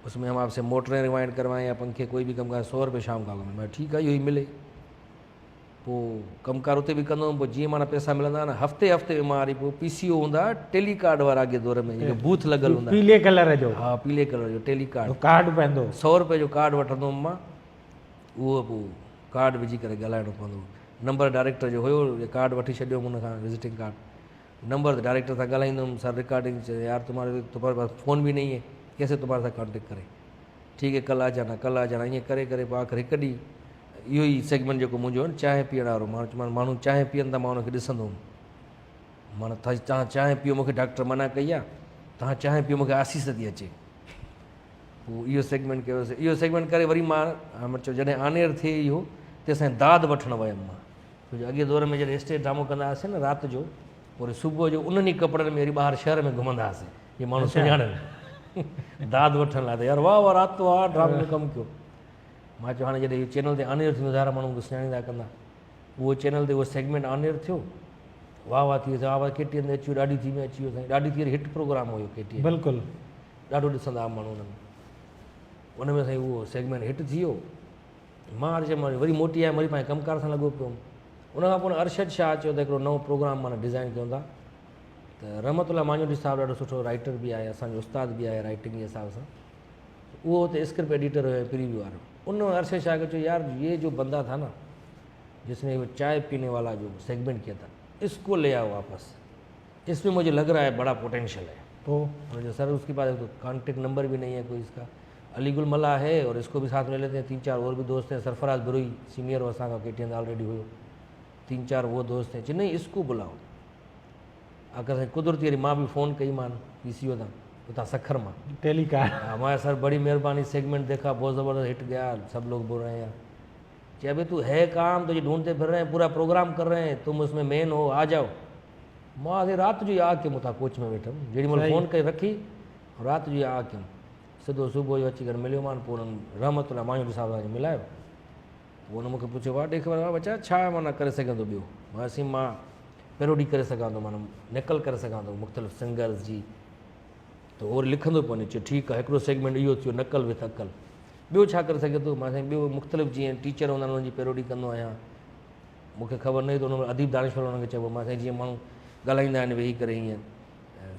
اس ۾ هم آپ سي موٽرين ريوائنڊ ڪروائين يا پنکي ڪوئي به ڪم ڪرائين سو روپي شام کا ملي ٺيڪ آهي اهو ئي ملي پوء ڪم ڪار اتي به ڪندو هوم پوء جيئن معنيٰ پئسا ملندا نه هفتي هفتي ۾ مان وري پوء پي سي او هوندا ٽيلي ڪارڊ وارا اڳي دور ۾ جيڪي بوٿ لڳل هوندا پيلي ڪلر جو ها پيلي ڪلر جو ٽيلي ڪارڊ ڪارڊ پوندو سو روپي جو ڪارڊ وٺندو هوم مان اهو پوء ڪارڊ وجهي ڪري ڳالهائڻو پوندو هو نمبر ڊائريڪٽر جو هيو ڪارڊ وٺي ڇڏيو هوم ان کان وزيٽنگ ڪارڊ نمبر ته ڊائريڪٽر سان ڳالهائيندو هوم سر رڪارڊنگ چيو يار تمهاري تمهاري پاس فون به نهي هي. ڪيسي تمهاري ساٿ ڪانٽيڪٽ ڪري ٺيڪ هي ڪل آ جانا ڪل آ جانا ائين ڪري ڪري پوء آخر هڪ ڏينهن اهو ئي سيگمينٽ جيڪو منهنجو آهي نه چانهه پيئڻ وارو ماڻهو ماڻهو چانهه پيئن ٿا مان ان کي ڏسندو هوم مانا تهان چانهه پيئو مونکي ڊاڪٽر منع ڪئي آهي تهان چانهه پيئو مونکي آسيس ٿي اچي پوء اهو سيگمينٽ ڪيوسي اهو سيگمينٽ ڪري وري مان چيو جڏهن آنيئر ٿئي اهو تيسين داد وٺڻ ويم مان ڇو جو اڳي دور ۾ جڏهن اسٽيج ڊرامو ڪندا هئاسين نه رات جو وري صبح جو انهن ئي ڪپڙن ۾ وري ٻاهر شهر ۾ گهمندا هئاسين جي ماڻهو سڃاڻن داد وٺڻ لاء ته يار واهه واهه رات تو آ ڊرامي ۾ ڪم ڪيو مان چيو هاڻي جڏهن اهو چينل تي آنيئر ٿيندو ظاهر ماڻهو مون کي سڃاڻيندا ڪندا اهو چينل تي اهو سيگمينٽ آنيئر ٿيو واهه واهه ٿي ويو واهه واهه ڪي ٽي اين تي اچي ويو ڏاڍي ٿي ۾ اچي ويو سائين ڏاڍي ٿي هٽ پروگرام هيو ڪي ٽي اين بلڪل ڏاڍو ڏسندا هئا ماڻهو ان ۾ ان ۾ سائين اهو سيگمينٽ هٽ ٿي ويو مان وري چيم وري موٽي آيم وري پنهنجي ڪم ڪار سان لڳو پيو هوم ان کان پوء ارشد شاهه چيو ته هڪڙو نئون پروگرام مانا ڊزائن ڪيون ٿا ته رحمت الله ماڃوٺي صاحب ڏاڍو سٺو رائٽر به آهي اسانجو استاد به آهي رائٽنگ جي حساب سان اهو اتي اسڪرپٽ ايڊيٽر هيو پريويو وارو ان ارشد شاهه کي چيو يار یہ جو بندا تھا نا جس نے وہ چائے پینے والا جو سیگمنٹ کیا تھا اس کو لے آؤ واپس اس میں مجھے لگ رہا ہے بڑا پوٹینشیل ہے پو انہوں نے سر اس کے پاس تو کانٹیکٹ نمبر بھی نہیں ہے کوئی اس کا علی گل ملا ہے اور اس کو بھی ساتھ لے لیتے ہیں تین چار اور بھی دوست ہیں سرفراز بروئی سینئر اساں کا کے ٹی این آلریڈی ہوئے تین چار وہ دوست ہیں نہیں اس کو بلاؤ آخر سائیں قدرتی وري مان به فون ڪئي مان پي سي او تان اتان سکر مان ٽيلي ڪار ها مان سر بڙي مهرباني سيگمنٽ ديکا بہت زبردست هٽ گيا سب لوگ بول رهي ہیں چي ابي تو هي ڪام تجھي ڍونڍتے پھر رهي ہیں پورا پروگرام ڪر رهي ہیں تم اس ۾ مين هو آ جاؤ مان سائين رات جو ئي آ ڪيم اتان ڪوچ ۾ ويٺم جيڏي مهل فون ڪئي رکي رات جو ئي آ ڪيم سڌو صبح جو اچي ڪري مليو مان پوء انهن رحمت الله مايون صاحب سان ملايو پوء ان مون کي پڇيو واهه ڏي خبر واهه بچا ڇا معنيٰ ڪري سگهين ٿو ٻيو؟ مان سائين مان پيروڊي ڪري سگهان ٿو معنيٰ نقل ڪري سگهان ٿو مختلف سنگرز جي ته هو وري لکندو پيو وڃي چيو ٺيڪ آهي هڪڙو سيگمينٽ اهو ٿيو نقل وٿ عقل ٻيو ڇا ڪري سگهين ٿو؟ مان سائين ٻيو مختلف جيئن ٽيچر هوندا آهن انهن جي پيروڊي ڪندو آهيان مون کي خبر نه هئي ته ان مهل اديب دانشور انهن کي چئبو مان سائين جيئن ماڻهو ڳالهائيندا آهن ويهي ڪري هيئن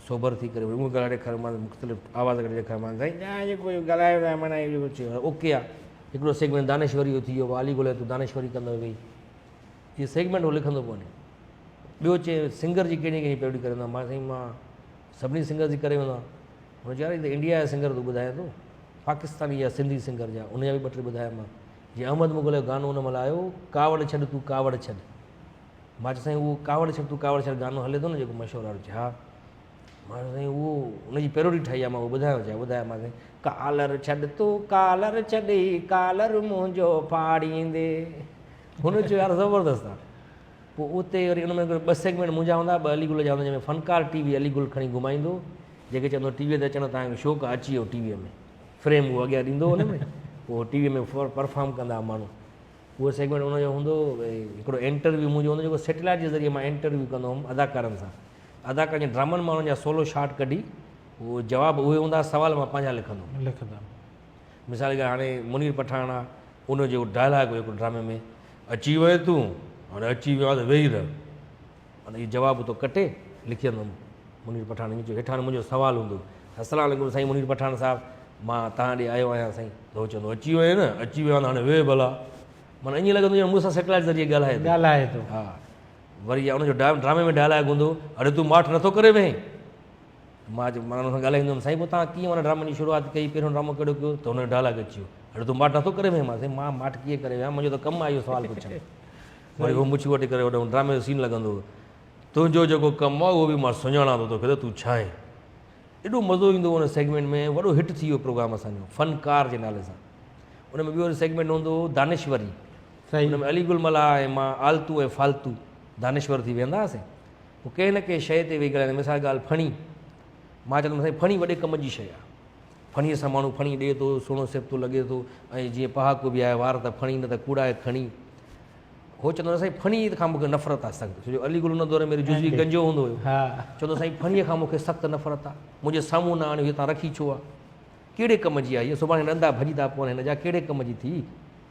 سوبر ٿي ڪري وري اهو ڳالهائي ڏيکاريو مان مختلف آواز ڪڍي ڏيکاريو مان سائين جيڪو اهو ڳالهايو ٿا معنيٰ اهو چيو اوڪي آهي هڪڙو سيگمينٽ دانشوري جو ٿي ويو علي گل تون دانشوري ڪندو ويهي اهو سيگمينٽ هو لکندو پيو وڃي ٻيو چي سنگر جي ڪهڙي ڪهڙي پيروڊي ڪري ويندو مان سائين مان سڀني سنگر جي ڪري ويندو آهيان هن چيو يار انڊيا جا سنگر تون ٻڌائين ٿو پاڪستاني يا سنڌي سنگر جا ان جا به ٻه ٽي ٻڌايا مان جي احمد مغل جو گانو ان مهل آيو ڪاوڙ ڇڏ تون ڪاوڙ ڇڏ مان چيو سائين اهو ڪاوڙ ڇڏ تون ڪاوڙ ڇڏ گانو هلي ٿو نه جيڪو مشهور آهي چي ها مان چيو سائين اهو ان جي پيروڊي ٺاهي آهي مان اهو ٻڌايو چي ٻڌايو مان سائين ڪالر ڇڏ تون ڪالر ڇڏ هي ڪالر منهنجو ڦاڙيندي هن چيو يار زبردست آهي پوء اتي وري ان ۾ ٻه سيگمينٽ منهنجا هوندا ٻه علي گل جا هوندا جنهن ۾ فنڪار ٽي وي علي گل کڻي گهمائيندو جيڪي چوندو ٽي وي تي اچڻ تان کي شوق آهي اچي ويو ٽي وي ۾ فريم اهو اڳيان ڏيندو ان ۾ پوء ٽي وي ۾ پرفارم ڪندا ماڻهو اهو سيگمينٽ ان جو هوندو هو ڀئي هڪڙو انٽرويو منهنجو هوندو جيڪو سيٽلائيٽ جي ذريعي مان انٽرويو ڪندو هوم اداڪارن سان اداڪارن جي ڊرامن مان انهن جا سولو شارٽ ڪڍي اهو جواب اهي هوندا سوال مان پنهنجا لکندو هوم لکندا مثال جي ڳالهه هاڻي منير پٺاڻ آ ان جو ڊائلاگ هو هڪڙو ڊرامي ۾ اچي وئين تون هاڻي اچي ويو آهيان ته ويهي رهه معنيٰ اهو جواب اتو ڪٽي لکي ويندو هوم منير پٺاڻ ائين چيو هيٺان منهنجو سوال هوندو السلام عليڪم سائين منير پٺاڻ صاحب مان توهان ڏي آيو آهيان سائين ته هو چوندو اچي وئين نه اچي ويو آهيان ته هاڻي ويهه ڀلا معنيٰ ائين لڳندو ڄڻ مون سان سيٽلائيٽ ذريعي ڳالهائي ٿو ڳالهائي ٿو ها وري ان جو ڊرامي ۾ ڊائلاگ هوندو اڙي تون ماٺ نٿو ڪري ويهين مان چيو معنيٰ ان سان ڳالهائيندو هوم سائين پوء توهان ڪيئن معنيٰ ڊرامن جي شروعات ڪئي پهريون ڊرامو ڪهڙو ڪيو ته هن جو ڊائلاگ اچي ويو اڙي تون ماٺ نٿو ڪري ويهين مان سائين مان ماٺ ڪيئن ڪري ويهان منهنجو ته ڪم آهي اهو سوال پڇڻ وري هو مڇ وٽ ڪري هوڏانهن ڊرامي جو سين لڳندو هو. تنهنجو جيڪو ڪم آهي اهو به مان سڃاڻان ٿو توکي ته تون ڇا آهين. ايڏو مزو ايندو هو ان سيگمينٽ ۾ وڏو هٽ ٿي ويو پروگرام اسان جو فنڪار جي نالي سان. ان ۾ ٻيو وري سيگمينٽ هوندو هو دانشوري. ان ۾ علي گل ملاح ۽ مان آلتو ۽ فالتو دانشور ٿي ويهندا هئاسين. پوء ڪنهن نه ڪنهن شيء تي ويهي ڳالهائيندا مثال ڳالهه ڦڻي. مان چوندم سائين ڦڻي وڏي ڪم جي شيء آهي. ڦڻيء سان ماڻهو ڦڻي ڏئي ٿو، سهڻو سيبتو لڳي ٿو ۽ جيئن پهاڪو به آهي، وار ته ڦڻي نه ته ڪوڙائي کڻي. هو چوندو هو سائين ڦڻيء کان مون کي نفرت آهي سخت، ڇو جو علي گل ان دور ۾ جزوي گنجو هوندو هيو. چوندو هو سائين ڦڻيء کان مون کي سخت نفرت آهي، منهنجي سامهون نه آڻيو، هيء تان رکي ڇو آهي؟ ڪهڙي ڪم جي آهي هيء؟ سڀاڻي ڏندا ڀڄي ٿا پون هن جا، ڪهڙي ڪم جي ٿي؟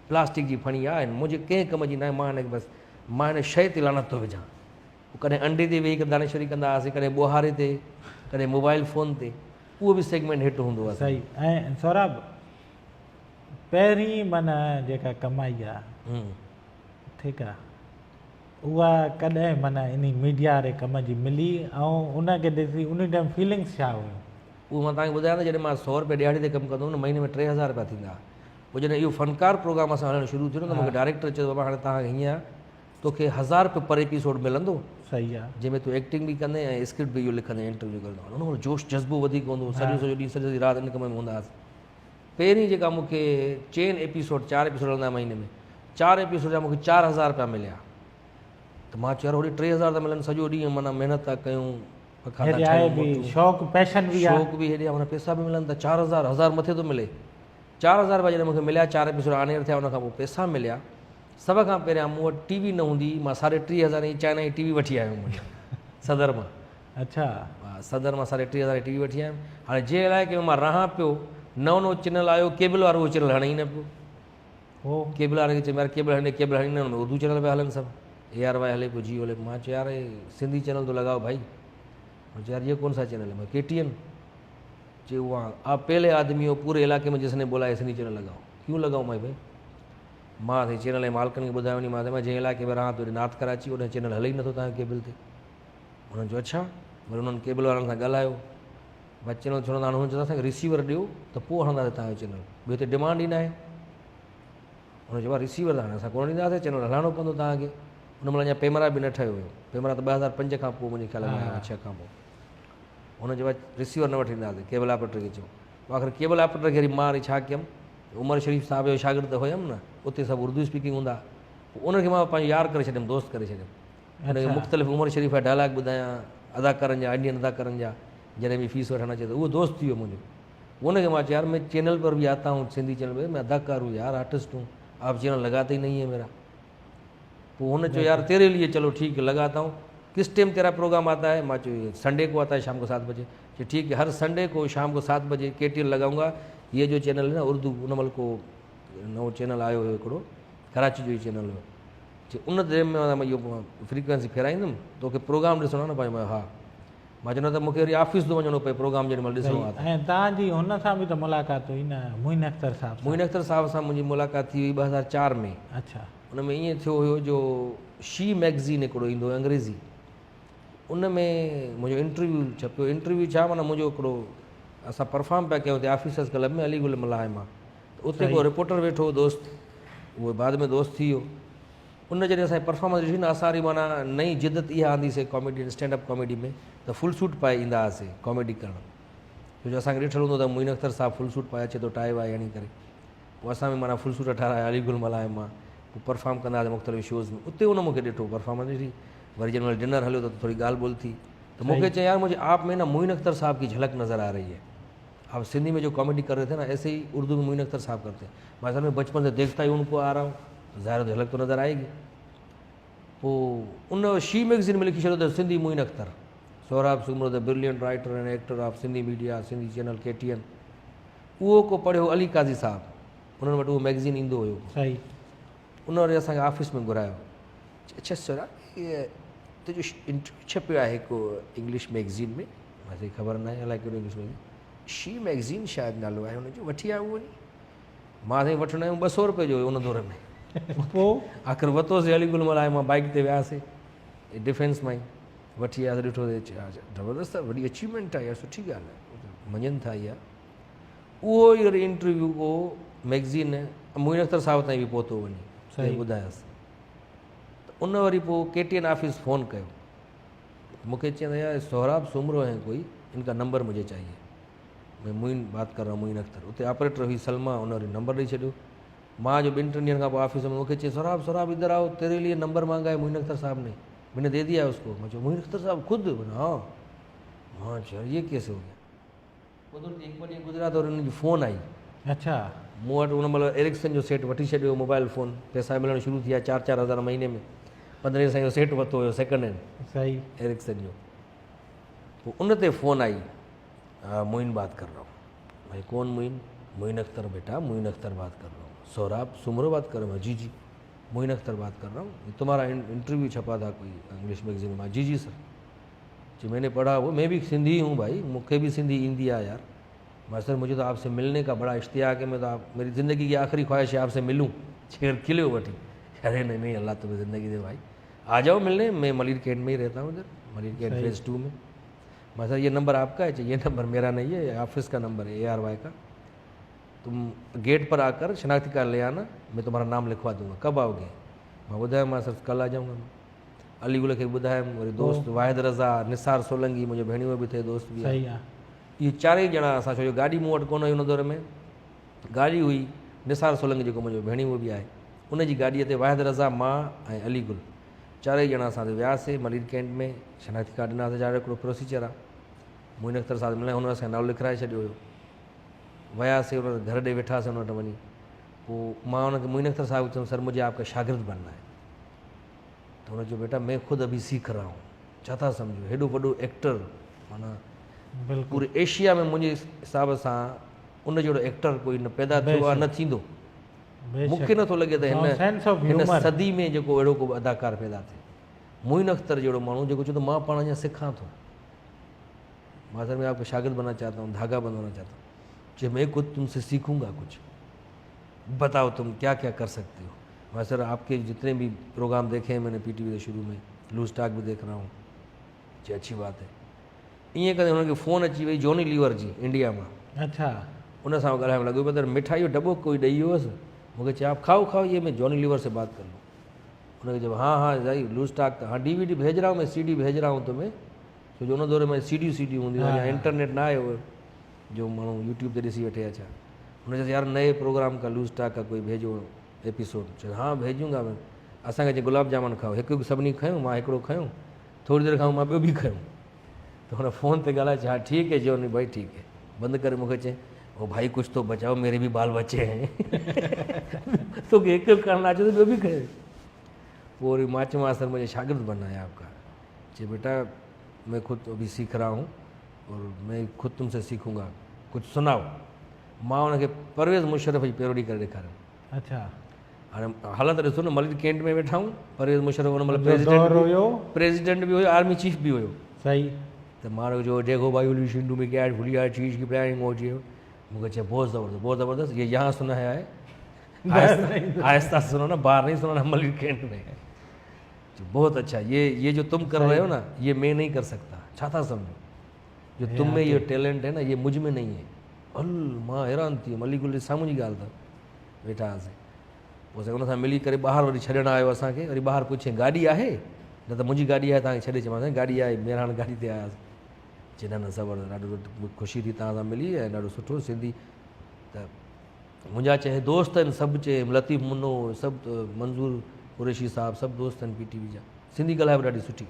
پلاسٽڪ جي ڦڻي آهي، منهنجي ڪنهن ڪم جي ناهي، مان هن کي بس مان هن شيء تي لعنت ٿو وجهان. پوء ڪڏهن انڊي تي ويهي ڪري دانشوري ڪندا هئاسين، ڪڏهن ٻوهاري تي، ڪڏهن موبائل فون تي. اهو به سيگمينٽ هٽ هوندو آهي. صحيح ۽ سهراب پهرين معنيٰ جيڪا ڪمائي آ ٺيڪ آ اها ڪڏهن معنيٰ انهي ميڊيا واري ڪم جي ملي ۽ ان کي ڏسي انهي ٽائيم فيلنگس ڇا هيون؟ اهو مان توهان کي ٻڌايان ته جڏهن مان سؤ روپيا ڏهاڙي تي ڪم ڪندو هوم نه مهيني ۾ 3000 روپيا ٿيندا ها. پوء جڏهن اهو فنڪار پروگرام اسان هلڻ شروع ٿيو نه ته مون کي ڊائريڪٽر چيو بابا هاڻي توهان کي هيئن آهي توکي 1000 روپيو پر ايپيسوڊ ملندو صحيح آهي. جنهن ۾ تون ايڪٽنگ به ڪندين ۽ اسڪرپٽ به اهو لکندين انٽرويو ڪندين. ان مهل جوش جذبو وڌيڪ هوندو هو سڄو سڄو ڏينهن سڄي سڄي رات ان ڪم ۾ هوندا هئاسين. پهرين جيڪا مون کي چئن ايپيسوڊ چار ايپيسوڊ هلندا مهيني ۾ چار ايپيسوڊ جا مون کي 4000 روپيا مليا ته مان چيو يار هوڏي 3000 ٿا ملن سڄو ڏينهن معنيٰ محنت ٿا ڪيون پکا ٿا هيڏي آهي ٺاهيون به موٽون شوق پيشن به آهي. شوق به هيڏي آهي معنيٰ پئسا به ملن ٿا 4000 هزار مٿي ٿو ملي 4000 روپيا جڏهن مون کي مليا چار ايپيسوڊ آن ايئر ٿيا ان کان پوء پئسا مليا سڀ کان پهريان مون وٽ ٽي وي نه هوندي هئي مان ساڍي ٽي هزار جي چائنا جي ٽي وي وٺي آيو هيم صدر مان. اڇا. ها صدر مان ساڍي ٽي هزار جي ٽي وي وٺي آيم هاڻي جنهن علائقي ۾ مان رهان پيو نئون نئون چينل آيو ڪيبل وارو اهو چينل هڻي ئي نه پيو. هو. ڪيبل واري کي چيم يار ڪيبل هڻي ڏي ڪيبل هڻي نه ان ۾ اردو چينل پيا هلن سڀ اي آر وائي هلي پيو جيو هلي پيو مان چيو يار هي سنڌي چينل تو لڳاؤ ڀائي هن چيو يار يي ڪون سا چينل هي مان ڪي ٽي اين چي وهان آپ پهلي آدمي هو پوري علائقي ۾ جس ني بولا هي سنڌي چينل لڳاؤ ڪيون لڳاؤ مائي ڀائي مان سائين چينل جي مالڪن کي ٻڌايو وڃي مان مان جنهن علائقي ۾ رهان ٿو هيڏي نارٿ ڪراچي اوڏانهن چينل هلي ئي نٿو تنهنجو ڪيبل تي انهن چيو اڇا وري انهن ڪيبل وارن سان ڳالهايو ڀاء چينل ڇو نٿا هڻو انهن چيو اسان کي رسيور ڏيو ته پوء هڻنداسين تنهنجو چينل ٻيو هتي ڊمانڊ ئي ناهي انهن چيو ڀاء رسيور ته هاڻي اسان ڪونه ڏينداسين چينل هلائڻو پوندو توهان کي ان مهل اڃا پيمرا به نه ٺهيو هيو پيمرا ته 2005 کان پوء منهنجي خيال ۾ آيو 6 کان پوء هن چيو رسيور نه وٺي ڏينداسين ڪيبل آپريٽر کي چيو پوء آخر ڪيبل آپريٽر کي وري مان وري ڇا ڪيم عمر شريف صاحب جو شاگرد ته هيم نه اتي سڀ اردو اسپيڪنگ هوندا پوء انهن کي مان پنهنجو يار ڪري ڇڏيم دوست ڪري ڇڏيم ان کي مختلف عمر شريف جا ڊائلاگ ٻڌايان اداڪارن جا انڊين اداڪارن جا جڏهن به فيس وٺڻ اچي ته اهو دوست ٿي ويو منهنجو پوء ان کي مان چيو يار مين چينل پر به آتا هون سنڌي چينل پر مين اداڪار هون يار آرٽسٽ هون آپ چينل لگاتے هي نهين هي ميرا پوء هن چيو يار تيري ليي چلو ٺيڪ لگاتا هون ڪس ٽيم تيرا پروگرام آتا هي مان چيو سنڊي ڪو آتا هي شام ڪو 7 بجي چيو ٺيڪ هي هر سنڊي ڪو شام ڪو 7 بجي ڪي ٽي ايل لگائون گا هي جو چينل هي نه اردو ان مهل ڪو نئون چينل آيو هيو هڪڙو ڪراچي جو ئي چينل هيو چي ان ٽيم ۾ مان اهو فريڪوينسي ڦيرائيندم توکي پروگرام ڏسڻو آهي نه پنهنجو مان ها مان چيو نه ته مونکي وري آفيس ٿو وڃڻو پئي پروگرام جيڏي مهل ڏسڻو آهي ۽ توهان جي هن سان به ته ملاقات هئي نه معين اختر صاحب سان. معين اختر صاحب سان منهنجي ملاقات ٿي هئي 2004 ۾. اڇا. ان ۾ ائين ٿيو هيو جو شي مئگزين هڪڙو ايندو هيو انگريزي ان ۾ منهنجو انٽرويو ڇپيو انٽرويو ڇا معنيٰ منهنجو هڪڙو اسان پرفارم پيا ڪيون اتي آفيسرس ڪلب ۾ علي گل ملاح ۽ مان ته اتي ڪو رپورٽر ويٺو هو دوست اهو بعد ۾ دوست ٿي ويو ان جڏهن اسان جي پرفارمنس ڏٺي نه اسان وري معنيٰ نئين جدت اها آندي سي ڪاميڊي اسٽينڊ اپ ڪاميڊي ۾ ته فل سوٽ پائي ايندا هئاسي ڪاميڊي ڪرڻ ڇو جو اسان کي ڏٺل هوندو ته معين اختر صاحب فل سوٽ پائي اچي ٿو ٽائي وائي هڻي ڪري پوء اسان به معنيٰ فل سوٽ ٺارايا علي گل ملاح ۽ مان پوء پرفارم ڪندا هئاسي مختلف شوز ۾ اتي ان مون کي ڏٺو پرفارمنس ڏٺي وري جنهن مهل ڊنر هليو ته ٿوري ڳالهه ٻولهه ٿي ته مون کي چيائين يار مجهي آپ ۾ نه معين اختر صاحب ڪي جهلڪ نظر آ رهي هي آپ سنڌي ۾ جو ڪاميڊي ڪر رهي ٿي نه ايسي هي اردو ۾ معين اختر صاحب ڪرتي هين مان اصل ۾ بچپن سي ديکتا هي ان ڪو آ رها هون ته ظاهر جهلڪ تو نظر آئي گي پوء ان شي ميگزين ۾ لکي ڇڏيو ته Sindhi Moin Akhtar Sohrab Soomro the brilliant writer and actor of Sindhi media Sindhi channel K T N اهو ڪو پڙهيو علي قاضي صاحب انهن وٽ اهو ميگزين ايندو هيو صحيح ان وري اسان کي آفيس ۾ گهرايو اڇا سهراب هي تنهنجو انٽرويو ڇپيو آهي هڪ انگلش ميگزين ۾ مان چيو خبر ناهي الائي ڪهڙو انگلش ميگزين شي ميگزين شايد نالو آهي ان جو وٺي آيو وڃي مان سائين وٺڻ آيم 200 روپيه جو هيو ان دور ۾ پوء آخر ورتوسي علي گل ملاح مان بائيڪ تي وياسي ڊفينس مان ئي وٺي آياسي ڏٺو زبردست وڏي اچيومينٽ آهي يار سٺي ڳالهه آهي مڃن ٿا اها اهو ئي وري انٽرويو ڪو ميگزين معين اختر صاحب تائين به پهتو وڃي تنهن ٻڌايس ته ان وري پوء K T N office phone ڪيو مون کي چيائين يار سهراب سومرو هين ڪوئي ان کا نمبر مجهي چاهيي مين معين بات ڪر رها هون معين اختر اتي آپريٽر هئي سلميٰ ان وري نمبر ڏئي ڇڏيو مان جو ٻن ٽن ڏينهن کان پوء آفيس ۾ مون کي چيائين سهراب سهراب ادھر آئو تيري ليي نمبر مانگا هي معين اختر صاحب ني مين ني the ديا اس ڪو مان چيو معين اختر صاحب خود ها مان چيو يي ڪيسي هو گيا قدرتي هڪ ٻه ڏينهن گذريا ته وري انهن جي فون آئي. اڇا. مون وٽ ان مهل ايرڪسن جو سيٽ وٺي ڇڏيو هو موبائل فون پئسا ملڻ شروع ٿي ويا چار چار هزار مهيني ۾ پندرهين سئين جو سيٽ ورتو هيو سيڪنڊ هينڊ. صحيح. ايرڪسن جو پوء ان تي فون آئي ها معين بات ڪر رها هون. ڀائي ڪون معين؟ معين اختر بيٽا معين اختر بات ڪر رها هون. سهراب سومرو بات ڪر رهي هو؟ جي جي معين اختر بات ڪر رها هون تمهارا انٽرويو ڇپا ٿا ڪوئي انگلش ميگزين ۾ جي جي سر. چي مين ني پڙها هو مين به سنڌي هون ڀائي مون کي به سنڌي ايندي آ يار مان سر مجهي ته آپ سي ملني کا بڙا اشتياق هي مين ته آپ ميري زندگي ڪي آخري خواهش هي آپ سي ملون چي کليو وٺي اري نهين نهين الله تمهين زندگي the ڀائي آ جاؤ ملني مين ملير ڪينٽ ۾ هي رهتا هون ادھر ملير ڪينٽ فيز 2 ۾ مان سر يي نمبر آپ کا هي؟ چي يي نمبر ميرا نهي هي، يي آفيس کا نمبر هي اي آر وائي کا. تم گيٽ پر آڪر شناختي ڪارڊ لي آنا، مين تمهارا نام لکوا دونگا. ڪب آئوگي؟ مان ٻڌايومانس سر ڪل آ جائونگا. علي گل کي به ٻڌايم، وري دوست واحد رضا، نثار سولنگي منهنجو ڀيڻيوو به ٿئي دوست به آهي. اهي چارئي ڄڻا اسان ڇو جو گاڏي مون وٽ ڪونه هئي ان دور ۾ گاڏي هئي نثار سولنگي جيڪو منهنجو ڀيڻيوو به آهي ان جي گاڏيء تي واحد رضا، مان ۽ علي گل چارئي ڄڻا اسان وياسي ملير ڪينٽ ۾ شناختي ڪارڊ ڏناسي ظاهر هڪڙو پروسيجر آهي. معين اختر صاحب مليا هن اسان کي نالو لکرائي ڇڏيو هيو. وياسي ان وٽ گهر ڏي ويٺاسي ان وٽ وڃي پوء مان ان کي معين اختر صاحب کي چيم سر مجهي آپ کا شاگرد بننا هي. ته هن چيو بيٽا مين خود ابهي سيک رها هون. ڇا ٿا سمجهو هيڏو وڏو ايڪٽر معنيٰ پوري ايشيا ۾ منهنجي حساب سان ان جهڙو ايڪٽر ڪوئي نه پيدا ٿيو آهي نه ٿيندو. مون کي نٿو لڳي ته هن هن صدي ۾ جيڪو اهڙو ڪو به اداڪار پيدا ٿئي. معين اختر جهڙو ماڻهو جيڪو چئي ٿو مان پاڻ اڃا سکان ٿو. مان سر مين آپ کا شاگرد بننا چاهتا هون ڌاگا بندوانا چاهتا هون. چي مين خود تم سي سيکون گا ڪجهه. بتاؤ تم ڪيا ڪيا ڪر سگتي هو. مان سر آپ ڪي جتني به پروگرام ديکي هين مين ني پي ٽي وي تي شروع ۾ لوز ٽاڪ به ديک رها هون. چي اڇي بات هي. ائين ڪندي هنن کي فون اچي وئي جوني ليور جي انڊيا مان. اڇا. ان سان ڳالهائڻ لڳو پيو ته مٺائي جو ڊٻو ڪوئي ڏئي ويو هوس. مون کي چي آپ کائو کائو يي مين جوني ليور سي بات ڪر لون. هن کي چيو ها ها سائين لوز ٽاڪ ته ها ڊي وي ڊي ڀيج رها هون مين سي ڊي ڀيج رها هون تمهين. ڇو جو ان دور ۾ سي ڊيون سي ڊيون هونديون هيون اڃا انٽرنيٽ نه آيو هيو جو ماڻهو يوٽيوب تي ڏسي وٺي يا ڇا. هن چيس يار نئي پروگرام ڪا لوز ٽاڪ ڪا ڪوئي ڀيجو ايپيسوڊ. چيس ها ڀيجون گا. اسان کي چي گلاب جامن کائو. هڪ هڪ سڀني کنيو مان هڪڙو کنيو. ٿوري دير کان مان ٻيو به کنيو ته هن فون تي ڳالهائي چيو ها ٺيڪ هي جوني ڀائي ٺيڪ هي بند ڪري مون کي چيائين او ڀائي ڪجهه تو بچاؤ ميري به بال بچي هين توکي هڪ کڻڻ اچي ته ٻيو به کڻي پوء وري مان چيومانس سر مجهي شاگرد بننا هي آپ کا چي بيٽا مين خود ابھی سيک رها هون اور مين خود تم سي سيکون گا ڪجهه سناؤ مان هن کي پرويز مشرف جي پيروڊي ڪري ڏيکاريم اڇا هاڻي حالت ڏسو نه ملير ڪينٽ ۾ ويٺا آهيون پرويز مشرف ان مهل پريزيڊنٽ هيو پريزيڊنٽ به هيو آرمي چيف به هيو صحيح ته مان جو ديکو ڀائي اولي سنڌو ۾ ڪيا ڀليا چيز ڪي پلاننگ هوتي هي مون کي چيو بہت زبردست بہت زبردست یہ یہاں سنا ہے آهسته سنو نه باہر نہیں سنو ملير ڪينٽ ۾ بہت اچھا یہ یہ جو تم کر رهي هو نه یہ میں نہیں کر سکتا ڇا ٿا سمجھو جو تم ۾ یہ ٽيلنٽ هي نه یہ مجھ ۾ نہیں هي هل مان حيران ٿي ويم علي گل جي سامهون جي ڳالهه ته ويٺا هئاسين پوء سائين ان سان ملي ڪري ٻاهر وري ڇڏڻ آيو اسان کي وري ٻاهر پڇين گاڏي آهي نه ته منهنجي گاڏي آهي توهان کي ڇڏي اچان سائين گاڏي آهي مهراڻ گاڏي تي آياسين چي نه نه زبردست ڏاڍو خوشي ٿي توهان سان ملي ۽ ڏاڍو سٺو سنڌي ته منهنجا چي دوست آهن سڀ چي لطيف منو سڀ منظور قريشي صاحب سڀ دوست آهن پي ٽي وي جا سنڌي ڳالهائي به ڏاڍي سٺي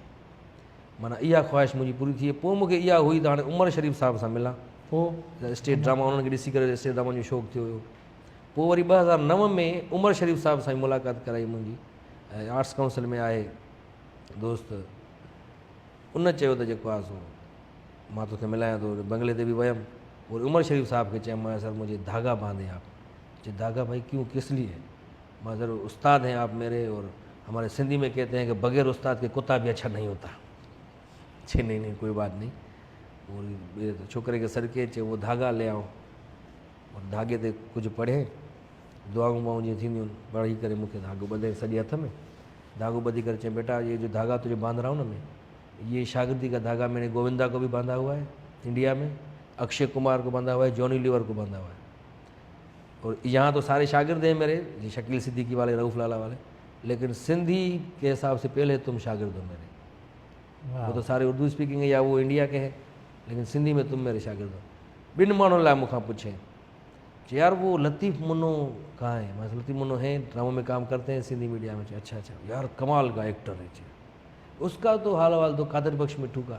معنيٰ اها خواهش منهنجي پوري ٿي پوء مون کي اها هئي ته هاڻي عمر شريف صاحب سان ملان پوء اسٽيج ڊراما انهن کي ڏسي ڪري اسٽيج ڊراما جو شوق ٿيو هيو پوء وري 2009 ۾ عمر شريف صاحب سان ملاقات ڪرائي منهنجي ۽ آرٽس ڪائونسل ۾ آهي دوست ان چيو ته جيڪو آهي سو مان توکي ملايان ٿو بنگلي تي به ويم وري عمر شريف صاحب کي چيم مان سر مجھي ڌاگا باندھي آپ چي ڌاگا ڀائي ڪيون ڪس ليے مان سر استاد ہیں آپ ميري اور هماري سنڌي ۾ کهتي ہیں ڪه بغير استاد ڪي ڪتا به اڇا نهين هوتا چي نهين نهين ڪوئي بات نهين وري ڇوڪري کي سڏ ڪيي چي وہ ڌاگا لي آئو اور ڌاڳي تي ڪجهه پڙهي دعائون وعائون جيئن ٿينديون آهن پڙهي ڪري مون کي ڌاڳو ٻڌائين سڄي هٿ ۾ ڌاڳو ٻڌي ڪري چيائين بيٽا یہ جو ڌاگا تجهي باندھ رها هون نا مين یہ شاگردي کا ڌاگا مين ني گووندا کو بھی باندھا ہوا ہے انڈیا میں اکشے کمار کو باندھا ہوا ہے جونی لیور کو باندھا ہوا ہے اور یہاں تو سارے شاگرد ہیں میرے یہ شکیل صدیقی والے رؤف لالا والے لیکن سندھی کے حساب سے پہلے تم شاگرد ہو میرے وہ تو سارے اردو اسپیکنگ ہیں یا وہ انڈیا کے ہیں لیکن سندھی میں تم میرے شاگرد ہو ٻن ماڻهن لاء مون کان پڇين چي يار وہ لطيف منو ڪهان هي مان لطيف منو هي ڊرامو ۾ ڪام ڪرتي هين سنڌي ميڊيا ۾ چي اڇا اڇا يار ڪمال کا ايڪٽر هي چي اس کا تو حال احوال دو قادر بخش مٺو کا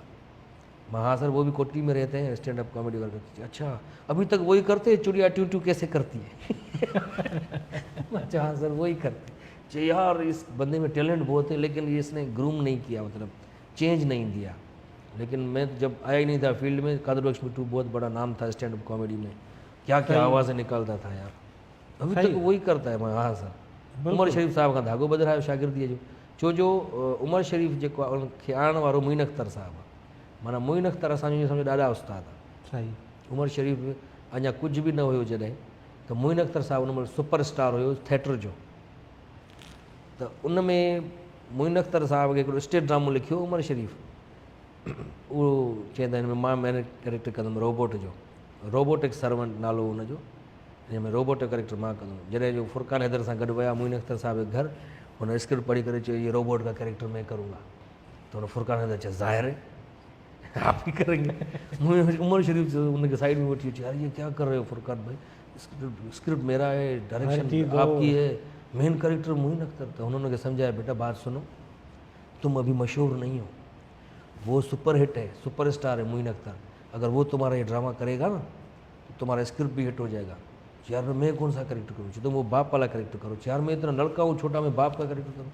مان ها سر وہ بھی کوٽلي ۾ رهتي هين اسٽينڊ اپ ڪاميڊي وغيره ڪرتي اڇا ابھی تڪ وہی ڪرتي چڙيا ٽيون ٽيون ڪيسي ڪرتي هي مان چيو ها سر وہی ڪرتي چي يار اس بندي ۾ ٽيلنٽ بہت هي ليڪن اس ني گروم نہیں کیا مطلب چينج نہیں دیا لیکن میں جب آیا ہی نہیں تھا فیلڈ میں قادر بخش مٹھو بہت بڑا نام تھا اسٹینڈ اپ کامیڈی میں کیا کیا آوازیں نکالتا تھا یار ابھی تک وہی کرتا ہے مان ها سر عمر شريف صاحب کان ڌاڳو ٻڌرايو شاگرديء جو ڇو جو عمر شريف جيڪو آهي ان کي آڻڻ وارو معين اختر صاحب آهي معنيٰ معين اختر اسان جو سمجهو ڏاڏا استاد آهي صحيح عمر شريف اڃا ڪجهه به نه هيو جڏهن ته معين اختر صاحب ان مهل سپر اسٽار هيو ٿيٽر جو ته ان ۾ معين اختر صاحب کي هڪڙو اسٽيج ڊرامو لکيو عمر شريف. اهو چئين ته هن ۾ مان مين ڪريڪٽر ڪندم روبوٽ جو روبوٽڪ سرونٽ نالو هو ان جو ان ۾ روبوٽ جو ڪريڪٽر مان ڪندم جڏهن جو فرقان حيدر سان گڏ ويا معين اختر صاحب جي گهر هن اسڪرپٽ پڙهي ڪري چيو یہ روبوٽ کا ڪريڪٽر مين ڪرون گا ته هن فرقان حيدر چيو ظاهر هي آپ هي ڪرين گي معين عمر شريف چيو ان کي سائيڊ ۾ وٺي چيو يار یہ کيا ڪر رهي هو فرقان ڀائي اسڪرپٽ ميرا هي ڊائريڪشن آپ ڪي هي مين ڪريڪٽر معين اختر ته هن ان کي سمجهايو بيٽا بات سنو تم ابھی مشهور نہیں هو وہ سپر ہٽ هي سپر اسٽار هي معين اختر اگر وہ تمهارا یہ ڊراما ڪري گا نا تو تمهارا اسڪرپٽ بھی ہٽ هو جائي گا يار مين کون سا ڪريڪٽر ڪرون چي تم وہ باپ والا ڪريڪٽر ڪرو چي يار مين اتنا لڙڪا ہوں چھوٹا مين باپ کا ڪريڪٽر ڪرون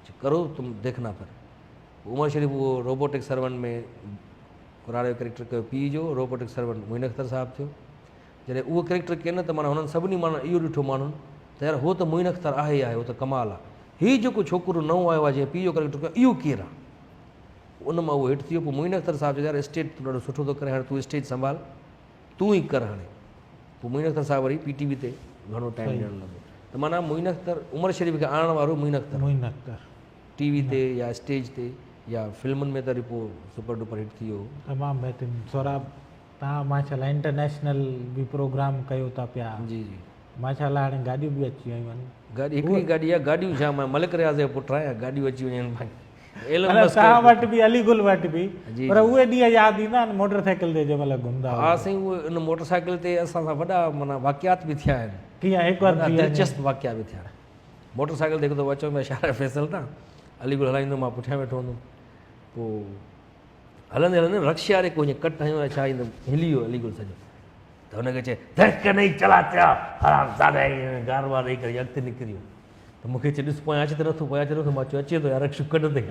چي ڪرو تم ديکنا پر عمر شريف اهو روبوٽڪ سرونٽ ۾ ڪراڙي جو ڪريڪٽر ڪيو پيء جو روبوٽڪ سرونٽ معين اختر صاحب ٿيو جڏهن اهو ڪريڪٽر ڪين ته معنيٰ هنن سڀني ماڻهن اهو ڏٺو ماڻهن ته يار هو ته معين اختر آهي ئي آهي هو ته ڪمال آهي هي جيڪو ڇوڪرو نئون آيو آهي جنهن پيء جو ڪريڪٽر ڪيو اهو ڪير آهي ان مان اهو هٽ ٿي ويو. پوء معين اختر صاحب چيو يار اسٽيج تون ڏاڍو سٺو ٿو ڪرين هاڻي تون اسٽيج سنڀال تون ئي ڪر هاڻي. پوء معين اختر صاحب وري پي ٽي وي تي گهڻو ٽائيم ڏيڻ لڳو ته معنيٰ معين اختر عمر شريف کي آڻڻ وارو معين اختر. معين اختر. ٽي وي تي يا اسٽيج تي يا فلمن ۾ ته وري پوء سپر ڊپر هٽ ٿي ويو هو. تمام بهترين سهراب توهان ماشاءالله انٽرنيشنل به پروگرام ڪيو ٿا پيا. جي جي. ماشاءالله هاڻي گاڏيون به اچي ويون آهن. گاڏي هڪڙي گاڏي آهي گاڏيون ڇا مان ملڪ رياض جو پٽ آهيان گاڏيون اچي وڃن ڀائي. ايلن مسڪ توهان وٽ به علي گل وٽ به پر اهي ڏينهن ياد ايندا آهن موٽر سائيڪل تي جنهن مهل گهمندا هئا. ها سائين اهي ان موٽر سائيڪل تي اسان سان وڏا معنيٰ واقعات به ٿيا آهن. ڪيئن هڪ وار وڏا دلچسپ واقعا به ٿيا آهن. موٽر سائيڪل تي هڪ دفعو اچون پيا شارع فيصل تان علي گل هلائيندو مان پٺيان ويٺو هوندم پوء هلندي هلندي رڪشي واري ڪو ائين ڪٽ هنيو يا ڇا ائين هلي ويو علي گل سڄو ته هن کي چئي ديک ڪي نهين چلا تيا حرام زاده ائين گار وار ڏئي ڪري اڳتي نڪري ويو. ته مون کي چي ڏس پويان اچي ته نٿو پويان اچي نٿو مان چيو اچي ٿو يار رڪشو ڪڍ تي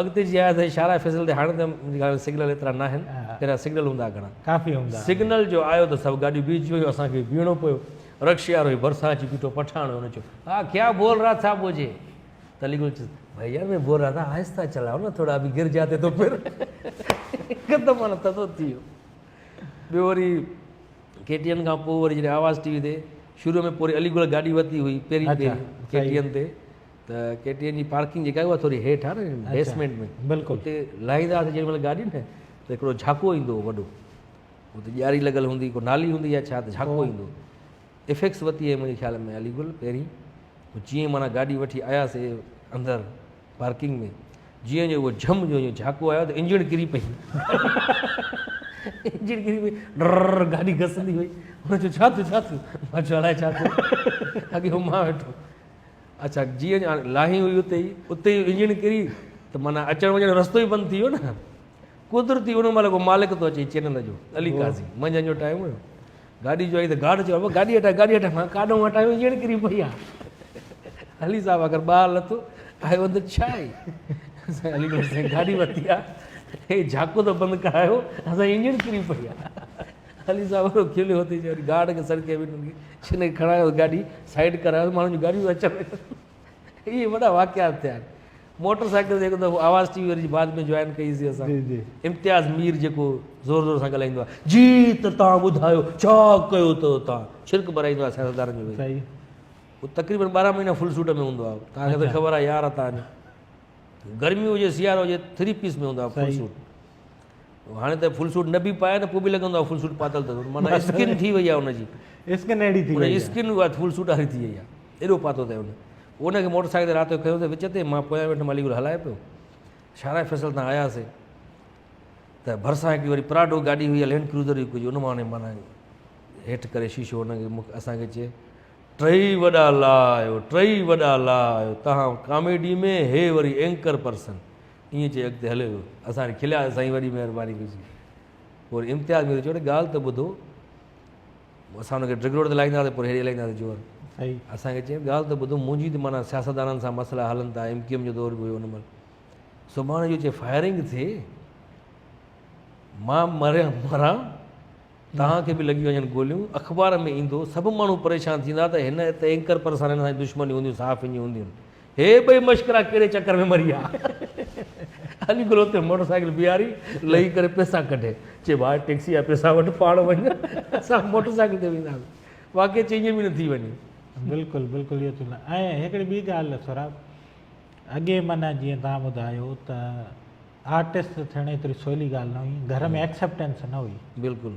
اڳتي جي آيا ته شارع فيصل تي هاڻي ته منهنجي خيال ۾ سگنل ايترا نه آهن پهريان سگنل هوندا گهڻا ڪافي هوندا سگنل جو آيو ته سڀ گاڏيون بيهجي ويون اسان کي بيهڻو پيو رڪشي وارو ئي ڀرسان اچي بيٺو پٺاڻ هيو هن چيو ها کيا بول رها ٿا مجهي ته علي گل چيس ڀائي يار مين بول رها ٿا آهسته چلاؤ نه ٿوڙا ابي گر جاتي تو پھر هڪدم معنيٰ ٿڌو ٿي ويو ٻيو وري ڪي ٽي اين کان پوء وري جڏهن آواز ٽي وي تي شروع ۾ پوري علي گل گاڏي ورتي هئي پهرين پهرين ڪي ٽي اين تي ته ڪي ٽي اين جي پارڪنگ جيڪا آهي اها ٿوري هيٺ آهي نه بيسمينٽ ۾ بلڪل اتي لاهيندا هئاسين جيڏي مهل گاڏي نه ته هڪڙو جهاڪو ايندو هو وڏو اتي ڄاري لڳل هوندي ڪو نالي هوندي يا ڇا ته جهاڪو ايندو هو افيڪس ورتي هئي منهنجي خيال ۾ علي گل پهرين پوء جيئن معنيٰ گاڏي وٺي آياسي اندر پارڪنگ ۾ جيئن جو اهو جھم جو ائين جھاڪو آيو ته انجڻ ڪري پئي. انجڻ ڪري پئي ڊرر گاڏي گسندي وئي. هن چيو ڇا ٿيو ڇا ٿيو؟ مان چيو الائي ڇا ٿيو. اڳيون مان ويٺو. اڇا جيئن جو هاڻي لاهي هئي اتي ئي اتي ئي انجڻ ڪري ته معنيٰ اچڻ وڃڻ جو رستو ئي بند ٿي ويو نه. قدرتي ان مهل ڪو مالڪ ٿو اچي چينل جو علي قاضي منجهند جو ٽائيم هيو. گاڏي جو آئي ته گارڊ چيو ابا گاڏي هٽاء گاڏي هٽاء مان ڪاڏئون هٽايو انجڻ ڪري پئي آ علي صاحب اگر ٻاهر لٿو آيو اندر ڇا آهي سائين علي گل سائين گاڏي ورتي آ هي جھاڪو ته بند ڪرايو اسان انجڻ ڪري پئي آ علي صاحب ورو کليو هتي چيو گارڊ کي سڏ ڪيو ٻنهي کي ڇن کي کڻايو گاڏي سائيڊ ڪرايو ماڻهن جون گاڏيون اچن اهي وڏا واقعات ٿيا آهن. موٽر سائيڪل تي هڪ دفعو آواز ٽي وي واري جي بعد ۾ جوائن ڪئي سي اسان. امتياز مير جيڪو زور زور سان ڳالهائيندو آهي جي ته توهان ٻڌايو ڇا ڪيو اٿو توهان ڇرڪ ڀرائيندو آهي سياستدارن جو ويهي. هو تقريبن 12 مهينا فل سوٽ ۾ هوندو آهي توهان کي ته خبر آهي يار آهي توهان جو گرمي هجي سيارو هجي ٿري پيس ۾ هوندو آهي فل سوٽ. هاڻي ته فل سوٽ نه به پائي نه پوء به لڳندو آهي فل سوٽ پاتل اٿس معنيٰ اسڪن ٿي وئي آهي ان جي. اسڪن اهڙي ٿي وئي آهي. اسڪن اها فل سوٽ واري ٿي وئي آهي ايڏو پاتو اٿئي ان. ان کي موٽر سائيڪل تي رات جو کنيو اٿئي وچ تي مان پويان ويٺم علي گل هلائي پيو شاهراهه فيصل تان آياسي ته ڀرسان هڪڙي وري پراڊو گاڏي هئي يا لينڊ ڪروزر هئي ڪجهه ان مان معنيٰ هيٺ ڪري شيشو ان کي اسان کي چئي ٽئي وڏا لا آهيو ٽئي وڏا لا آهيو تهان ڪاميڊي ۾ هي وري اينڪر پرسن ائين چئي اڳتي هليو ويو. اسان وري کلياسين سائين وڏي مهرباني ڪئي سين. پوء وري امتياز مير چيو اڙي ڳالهه ته ٻڌو. اسان هن کي ڊرگ روڊ تي لاهيندا هئاسين پوء هيڏي هلائيندا هئاسين جوهر. اسان کي چيائين ڳالهه ته ٻڌو منهنجي ته معنيٰ سياستدانن سان مسئلا هلن ٿا ايم ڪيو ايم جو دور به هيو ان مهل. سڀاڻي جو چئي فائرنگ ٿئي مان مريان مران توهان کي به لڳي وڃن گوليون، اخبار ۾ ايندو، سڀ ماڻهو پريشان ٿيندا ته هن ته اينڪر پرسن هن سان دشمني هونديون صحافين جون هونديون. هي ٻئي مشڪرا ڪهڙي چڪر ۾ مري ويا. علي گل اتي موٽر سائيڪل بيهاري لهي ڪري پئسا ڪڍي چي ڀاء ٽيڪسي جا پئسا وٺ پاڻ وڃ اسان موٽر سائيڪل تي وينداسين. واقعي چي ائين به نه ٿي وڃي. بلڪل بلڪل اهو ٿيو نه ۽ هڪڙي ٻي ڳالهه سهراب اڳي معنيٰ جيئن توهان ٻڌايو ته. آرٽسٽ ٿيڻ ايتري سولي ڳالهه نه هئي، گهر ۾ ايڪسيپٽنس نه هئي. بلڪل.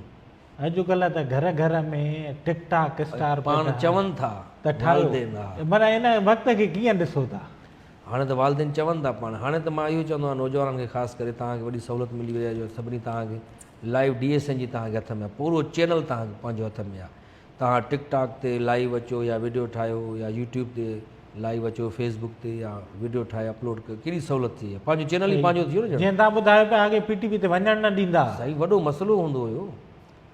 اڄڪلهه ته گهر گهر ۾ ٽڪ ٽاڪ اسٽار پاڻ چون ٿا ته والدين ها. معنيٰ ان وقت کي ڪيئن ڏسو ٿا؟ هاڻي ته والدين چون ٿا پاڻ. هاڻي ته مان اهو چوندو آهيان نوجوانن کي خاص ڪري توهان کي وڏي سهولت ملي وئي آهي جو سڀني توهان کي لائيو ڊي ايس اين جي توهان کي هٿ ۾ آهي پورو چينل توهان کي پنهنجو هٿ ۾ آهي توهان ٽڪ ٽاڪ تي لائيو اچو يا وڊيو ٺاهيو يا يوٽيوب تي لائيو اچو فيس بڪ تي يا وڊيو ٺاهي اپلوڊ ڪيو ڪيڏي سهولت ٿي وئي آهي پنهنجو چينل ئي پنهنجو ٿي ويو نه جيئن توهان ٻڌايو پيا اڳي پي ٽي وي تي وڃڻ نه ڏيندا ها. سائين وڏو مسئلو هوندو هيو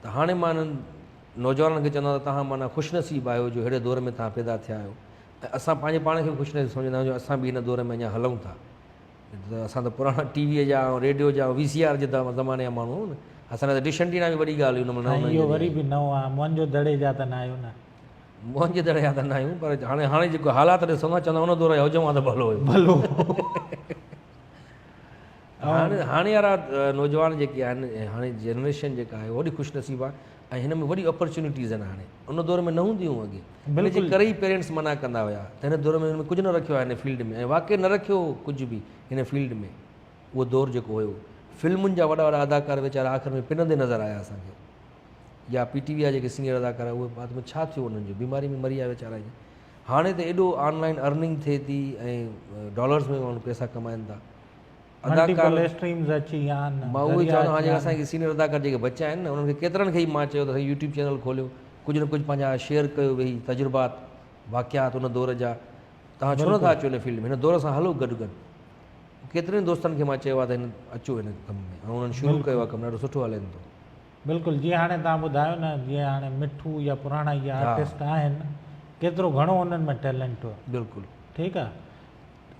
ته هاڻي مان انهن نوجوانن کي چوندو آهيان ته توهان معنيٰ خوش نصيب آهيو جو ههڙي دور ۾ توهان پيدا ٿيا آهيو ۽ اسان پنهنجي پاڻ کي به خوش نصيب سمجهندا آهيون جو اسان به هن دور ۾ اڃا هلون ٿا نه ته اسان ته پراڻا ٽي ويء جا ۽ ريڊيو جا ۽ وي سي آر جي زماني جا ماڻهو آهيون نه. اسان لاء ته ڊش انٽينا به وڏي ڳالهه هئي ان مهل نه سائين اهو وري به نئون آهي موهن جو دڙي جا ته نه آهيو نه. موهن جي دڙي جا ته نه آهيون پر هاڻي هاڻي جيڪو حالات ڏسون ٿا چوندا ان دور جا هجون ها ته ڀلو هيو. ڀلو هاڻي هاڻي وارا نوجوان جيڪي آهن هاڻي جنريشن جيڪا آهي وڏي خوش نصيب آهي ۽ هن ۾ وڏي اپرچونيٽيز آهن هاڻي ان دور ۾ نه هونديون هيون اڳي ان جي ڪري ئي پيرنٽس منع ڪندا هيا ته هن دور ۾ هن ۾ ڪجهه نه رکيو آهي هن فيلڊ ۾ ۽ واقعي نه رکيو هو ڪجهه به هن فيلڊ ۾ اهو دور جيڪو هيو فلمن جا وڏا وڏا اداڪار ويچارا آخر ۾ پنندي نظر آيا اسان کي يا پي ٽي وي جا جيڪي سينيئر اداڪار اهي بعد ۾ ڇا ٿيو انهن جو بيماري ۾ مري ويا ويچارا هاڻي ته ايڏو آن لائن ارننگ ٿئي ٿي ۽ ڊالرز ۾ ماڻهو پئسا ڪمائن ٿا اداڪار اسٽريمز اچي ويا آهن مان اهو ئي چوندو آهيان اسان جيڪي سينيئر اداڪار جيڪي بچيا آهن نه انهن کي ڪيترن کي ئي مان چيو ته سائين يوٽيوب چينل کوليو ڪجهه نه ڪجهه پنهنجا شيئر ڪيو ويهي تجربات واقعات ان دور جا توهان ڇو نٿا اچو هن فيلڊ ۾ هن دور سان هلو گڏ گڏ ڪيترن ئي دوستن کي مان چيو آهي ته هن اچو هن ڪم ۾ ۽ انهن شروع ڪيو آهي ڪم ڏاڍو سٺو هلين ٿو. بلڪل جيئن هاڻي توهان ٻڌايو نه جيئن هاڻي مٺو يا پراڻا اهي آرٽسٽ آهن ڪيترو گهڻو انهن ۾ ٽيلنٽ هو. بلڪل. ٺيڪ آ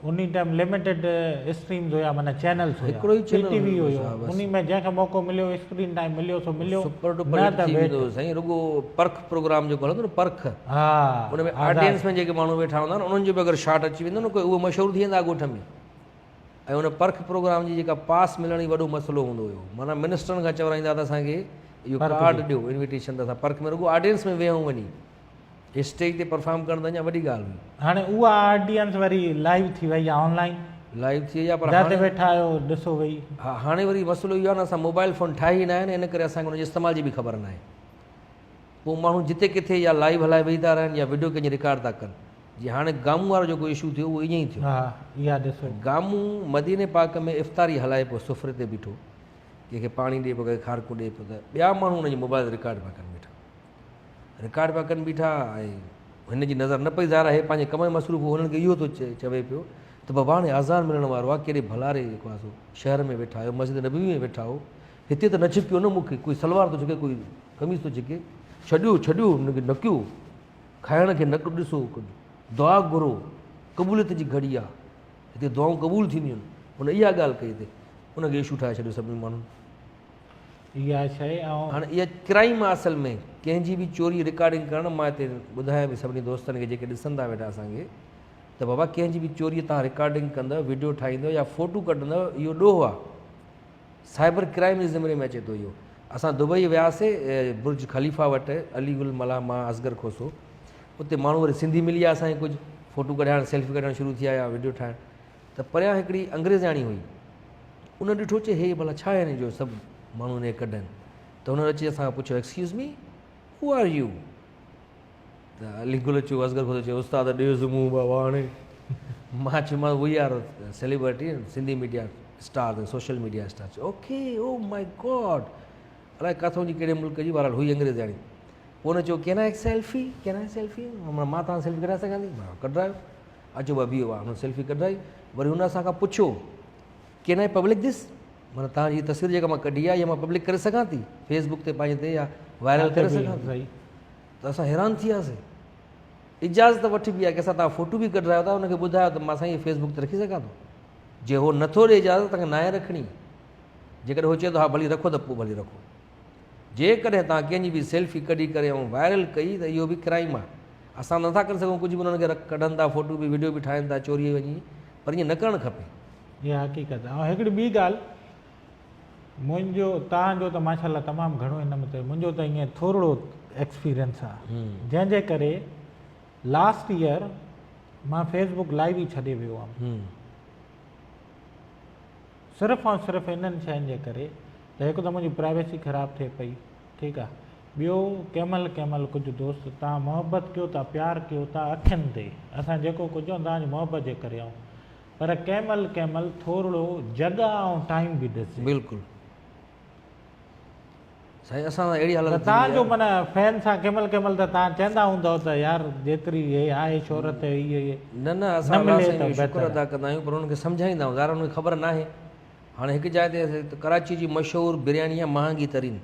انهي ٽائيم لميٽيڊ اسٽريمز هيا معنيٰ چينلز هيا هڪڙو ئي پي چينل ٽي وي هيو هيو بس. انهي ۾ جنهن کي موقعو مليو اسڪرين ٽائيم مليو سو مليو سپر ڊپر نه هٽ ته ٿي ويٽ. ويندو هيو سائين رڳو پرک پروگرام جيڪو هلندو نه پرک ها ان ۾ آزاد. آڊينس ۾ جيڪي ماڻهو ويٺا هوندا نه انهن جو به اگر شاٽ اچي ويندو نه ڪوئي اهو مشهور ٿي ويندا ڳوٺ ۾ ۽ ان پرک پروگرام جي جيڪا پاس ملڻ ئي وڏو مسئلو هوندو هيو معنيٰ منسٽرن کان چورائيندا ته اسان کي اهو ڪارڊ ڏيو انويٽيشن ته اسان پرک ۾ رڳو آڊينس ۾ ويهون وڃي اسٽيج تي پرفارم ڪرڻ ته اڃا وڏي ڳالهه هئي. هاڻي اها آڊينس وري لائيو ٿي وئي آهي آن لائين. لائيو ٿي وئي آهي پر جاتي ويٺا آهيو ڏسو ويهي. ها هاڻي وري مسئلو اهو آهي نه اسان موبائل فون ٺاهي ئي نه آهن ان ڪري اسان کي ان جي استعمال جي به خبر ناهي پوء ماڻهو جتي ڪٿي يا لائيو هلائي ويهي ٿا رهن يا وڊيو ڪنهن جي رڪارڊ ٿا ڪن جي هاڻي گامون وارو جيڪو اشو ٿيو اهو ائين ئي ٿيو. ها اها ڏسو. گامون مديني پاڪ ۾ افطاري هلائي پيو سفري تي بيٺو ڪنهن کي پاڻي ڏئي پيو ڪنهن کي کارڪون ڏئي پيو ته ٻيا ماڻهو ان جي موبائل رڪارڊ پيا ڪن بيٺا رڪارڊ پيا ڪن بيٺا ۽ هن جي نظر نه پئي ظاهر آهي پنهنجي ڪم ۾ مصروف هو هنن کي اهو ٿو چوي پيو ته بابا هاڻي اذان ملڻ وارو آهي ڪيڏي ڀلاري جيڪو آهي سو شهر ۾ ويٺا آهيو مسجد نبوي ۾ ويٺا آهيو هتي ته نه ڇڪيو نه مون کي ڪوئي سلوار ٿو ڇڪي ڪوئي قميص ٿو ڇڪي ڇڏيو ڇڏيو هن کي نه ڪيو کائڻ کي نه ڏسو ڪجهه دعا گهرو قبوليت جي گهڙي آ هتي دعائون قبول ٿينديون آهن هن اها ڳالهه ڪئي هتي ان کي اشو ٺاهي ڇڏيو سڀني ماڻهن. اها شيء ۽ هاڻي اها ڪرائيم آ اصل ۾ ڪنهن جي به چوري رڪارڊنگ ڪرڻ مان هتي ٻڌايان به سڀني دوستن کي جيڪي ڏسن ٿا ويٺا اسان کي ته بابا ڪنهن جي به چوري تان رڪارڊنگ ڪندؤ وڊيو ٺاهيندؤ يا فوٽو ڪڍندؤ اهو ڏوهه آ سائبر ڪرائيم جي زمري ۾ اچي ٿو اهو. اسان دبئي وياسي برج خليفه وٽ علي گل ملاح مان اصغر کوسو اتي ماڻهو وري سنڌي ملي ويا اسان کي ڪجهه فوٽو ڪڍائڻ سيلفي ڪڍڻ شروع ٿي ويا يا وڊيو ٺاهڻ ته پريان هڪڙي انگريزياڻي هئي ان ڏٺو چي هي ڀلا ڇا آهن جو سڀ ماڻهو ان کي ڪڍن ته هن اچي اسان کان پڇيو excuse me who are you ته علي گل چيو اصغر کوسو چيو استاد ڏيوس منهن بابا هاڻي مان چيومانس we are celebrity Sindhi media star social media star چيو اوڪي او مائي گاڊ الائي ڪاٿون جي ڪهڙي ملڪ جي بهرحال هئي انگريزياڻي پوء هن چيو can I selfie can I selfie مان توهان سيلفي ڪڍائي سگهان ٿي مان ڪڍرايو اچو ٻه بيهو هن سيلفي ڪڍرائي وري هن اسان کان پڇيو ڪين آء پبلڪ دس معنيٰ توهان جي تصوير جيڪا مان ڪڍي آهي اها مان پبلڪ ڪري سگهان ٿي فيسبڪ تي پنهنجي تي يا وائرل ڪري سگهان ٿي ته اسان حيران ٿي وياسين. اجازت وٺبي آهي ڪنهن سان توهان فوٽو به ڪڍرايو ٿا ان کي ٻڌايو ته مان سائين هي فيس بڪ تي رکي سگهان ٿو. جي هو نٿو ڏي اجازت توهان کي ناهي رکڻي. جيڪڏهن هو چئي ٿو ها ڀلي رکو ته پوء ڀلي رکو. جيڪڏهن توهان ڪنهن جي به سيلفي ڪڍي ڪري ۽ وائرل ڪئي ته اهو به ڪرائيم آهي. اسان نٿا ڪري سگهون ڪجهه به انهن کي ڪڍن ٿا فوٽو به وڊيو به ٺاهين ٿا چوريء وڃي پر ائين نه ڪرڻ کپي. اها حقيقت آهي ۽ هڪڙي ٻي ڳالهه منهنجو توهان جو ته ماشاء الله تمام گهڻو ان ۾ منهنجو ته ائين ٿورڙو ايڪسپيرينس آ جنهن جي ڪري لاسٽ ايئر مان فيس بڪ لائيو ئي ڇڏي ويو هئم. صرف ۽ صرف انهن شين جي ڪري ته هڪ ته منهنجي پرائيويسي خراب ٿئي پئي ٺيڪ آ ٻيو ڪنهن مهل ڪنهن مهل ڪجهه دوست توهان محبت ڪيو ٿا پيار ڪيو ٿا اکين تي اسان جيڪو ڪجهه آهيون توهان جي محبت جي ڪري آهيون پر ڪنهن مهل ڪنهن مهل ٿورڙو جڳهه ۽ ٽائيم به ڏسجي. بلڪل سائين اسان سان اهڙي حالت ته ٿي توهان وئي جو آهي. معنيٰ فين سان ڪنهن مهل ڪنهن مهل ته توهان چوندا هوندؤ ته يار جيتري هي آهي شهرت هي هي نه نه نه اسان الله ملي سائين ته جو شڪر بهتر آهي. ادا ڪندا آهيون پر انهن کي سمجهائيندا آهيون ظاهر انهن کي خبر ناهي هاڻي هڪ جاء تي ڪراچي جي مشهور برياني آهي مهانگي ترين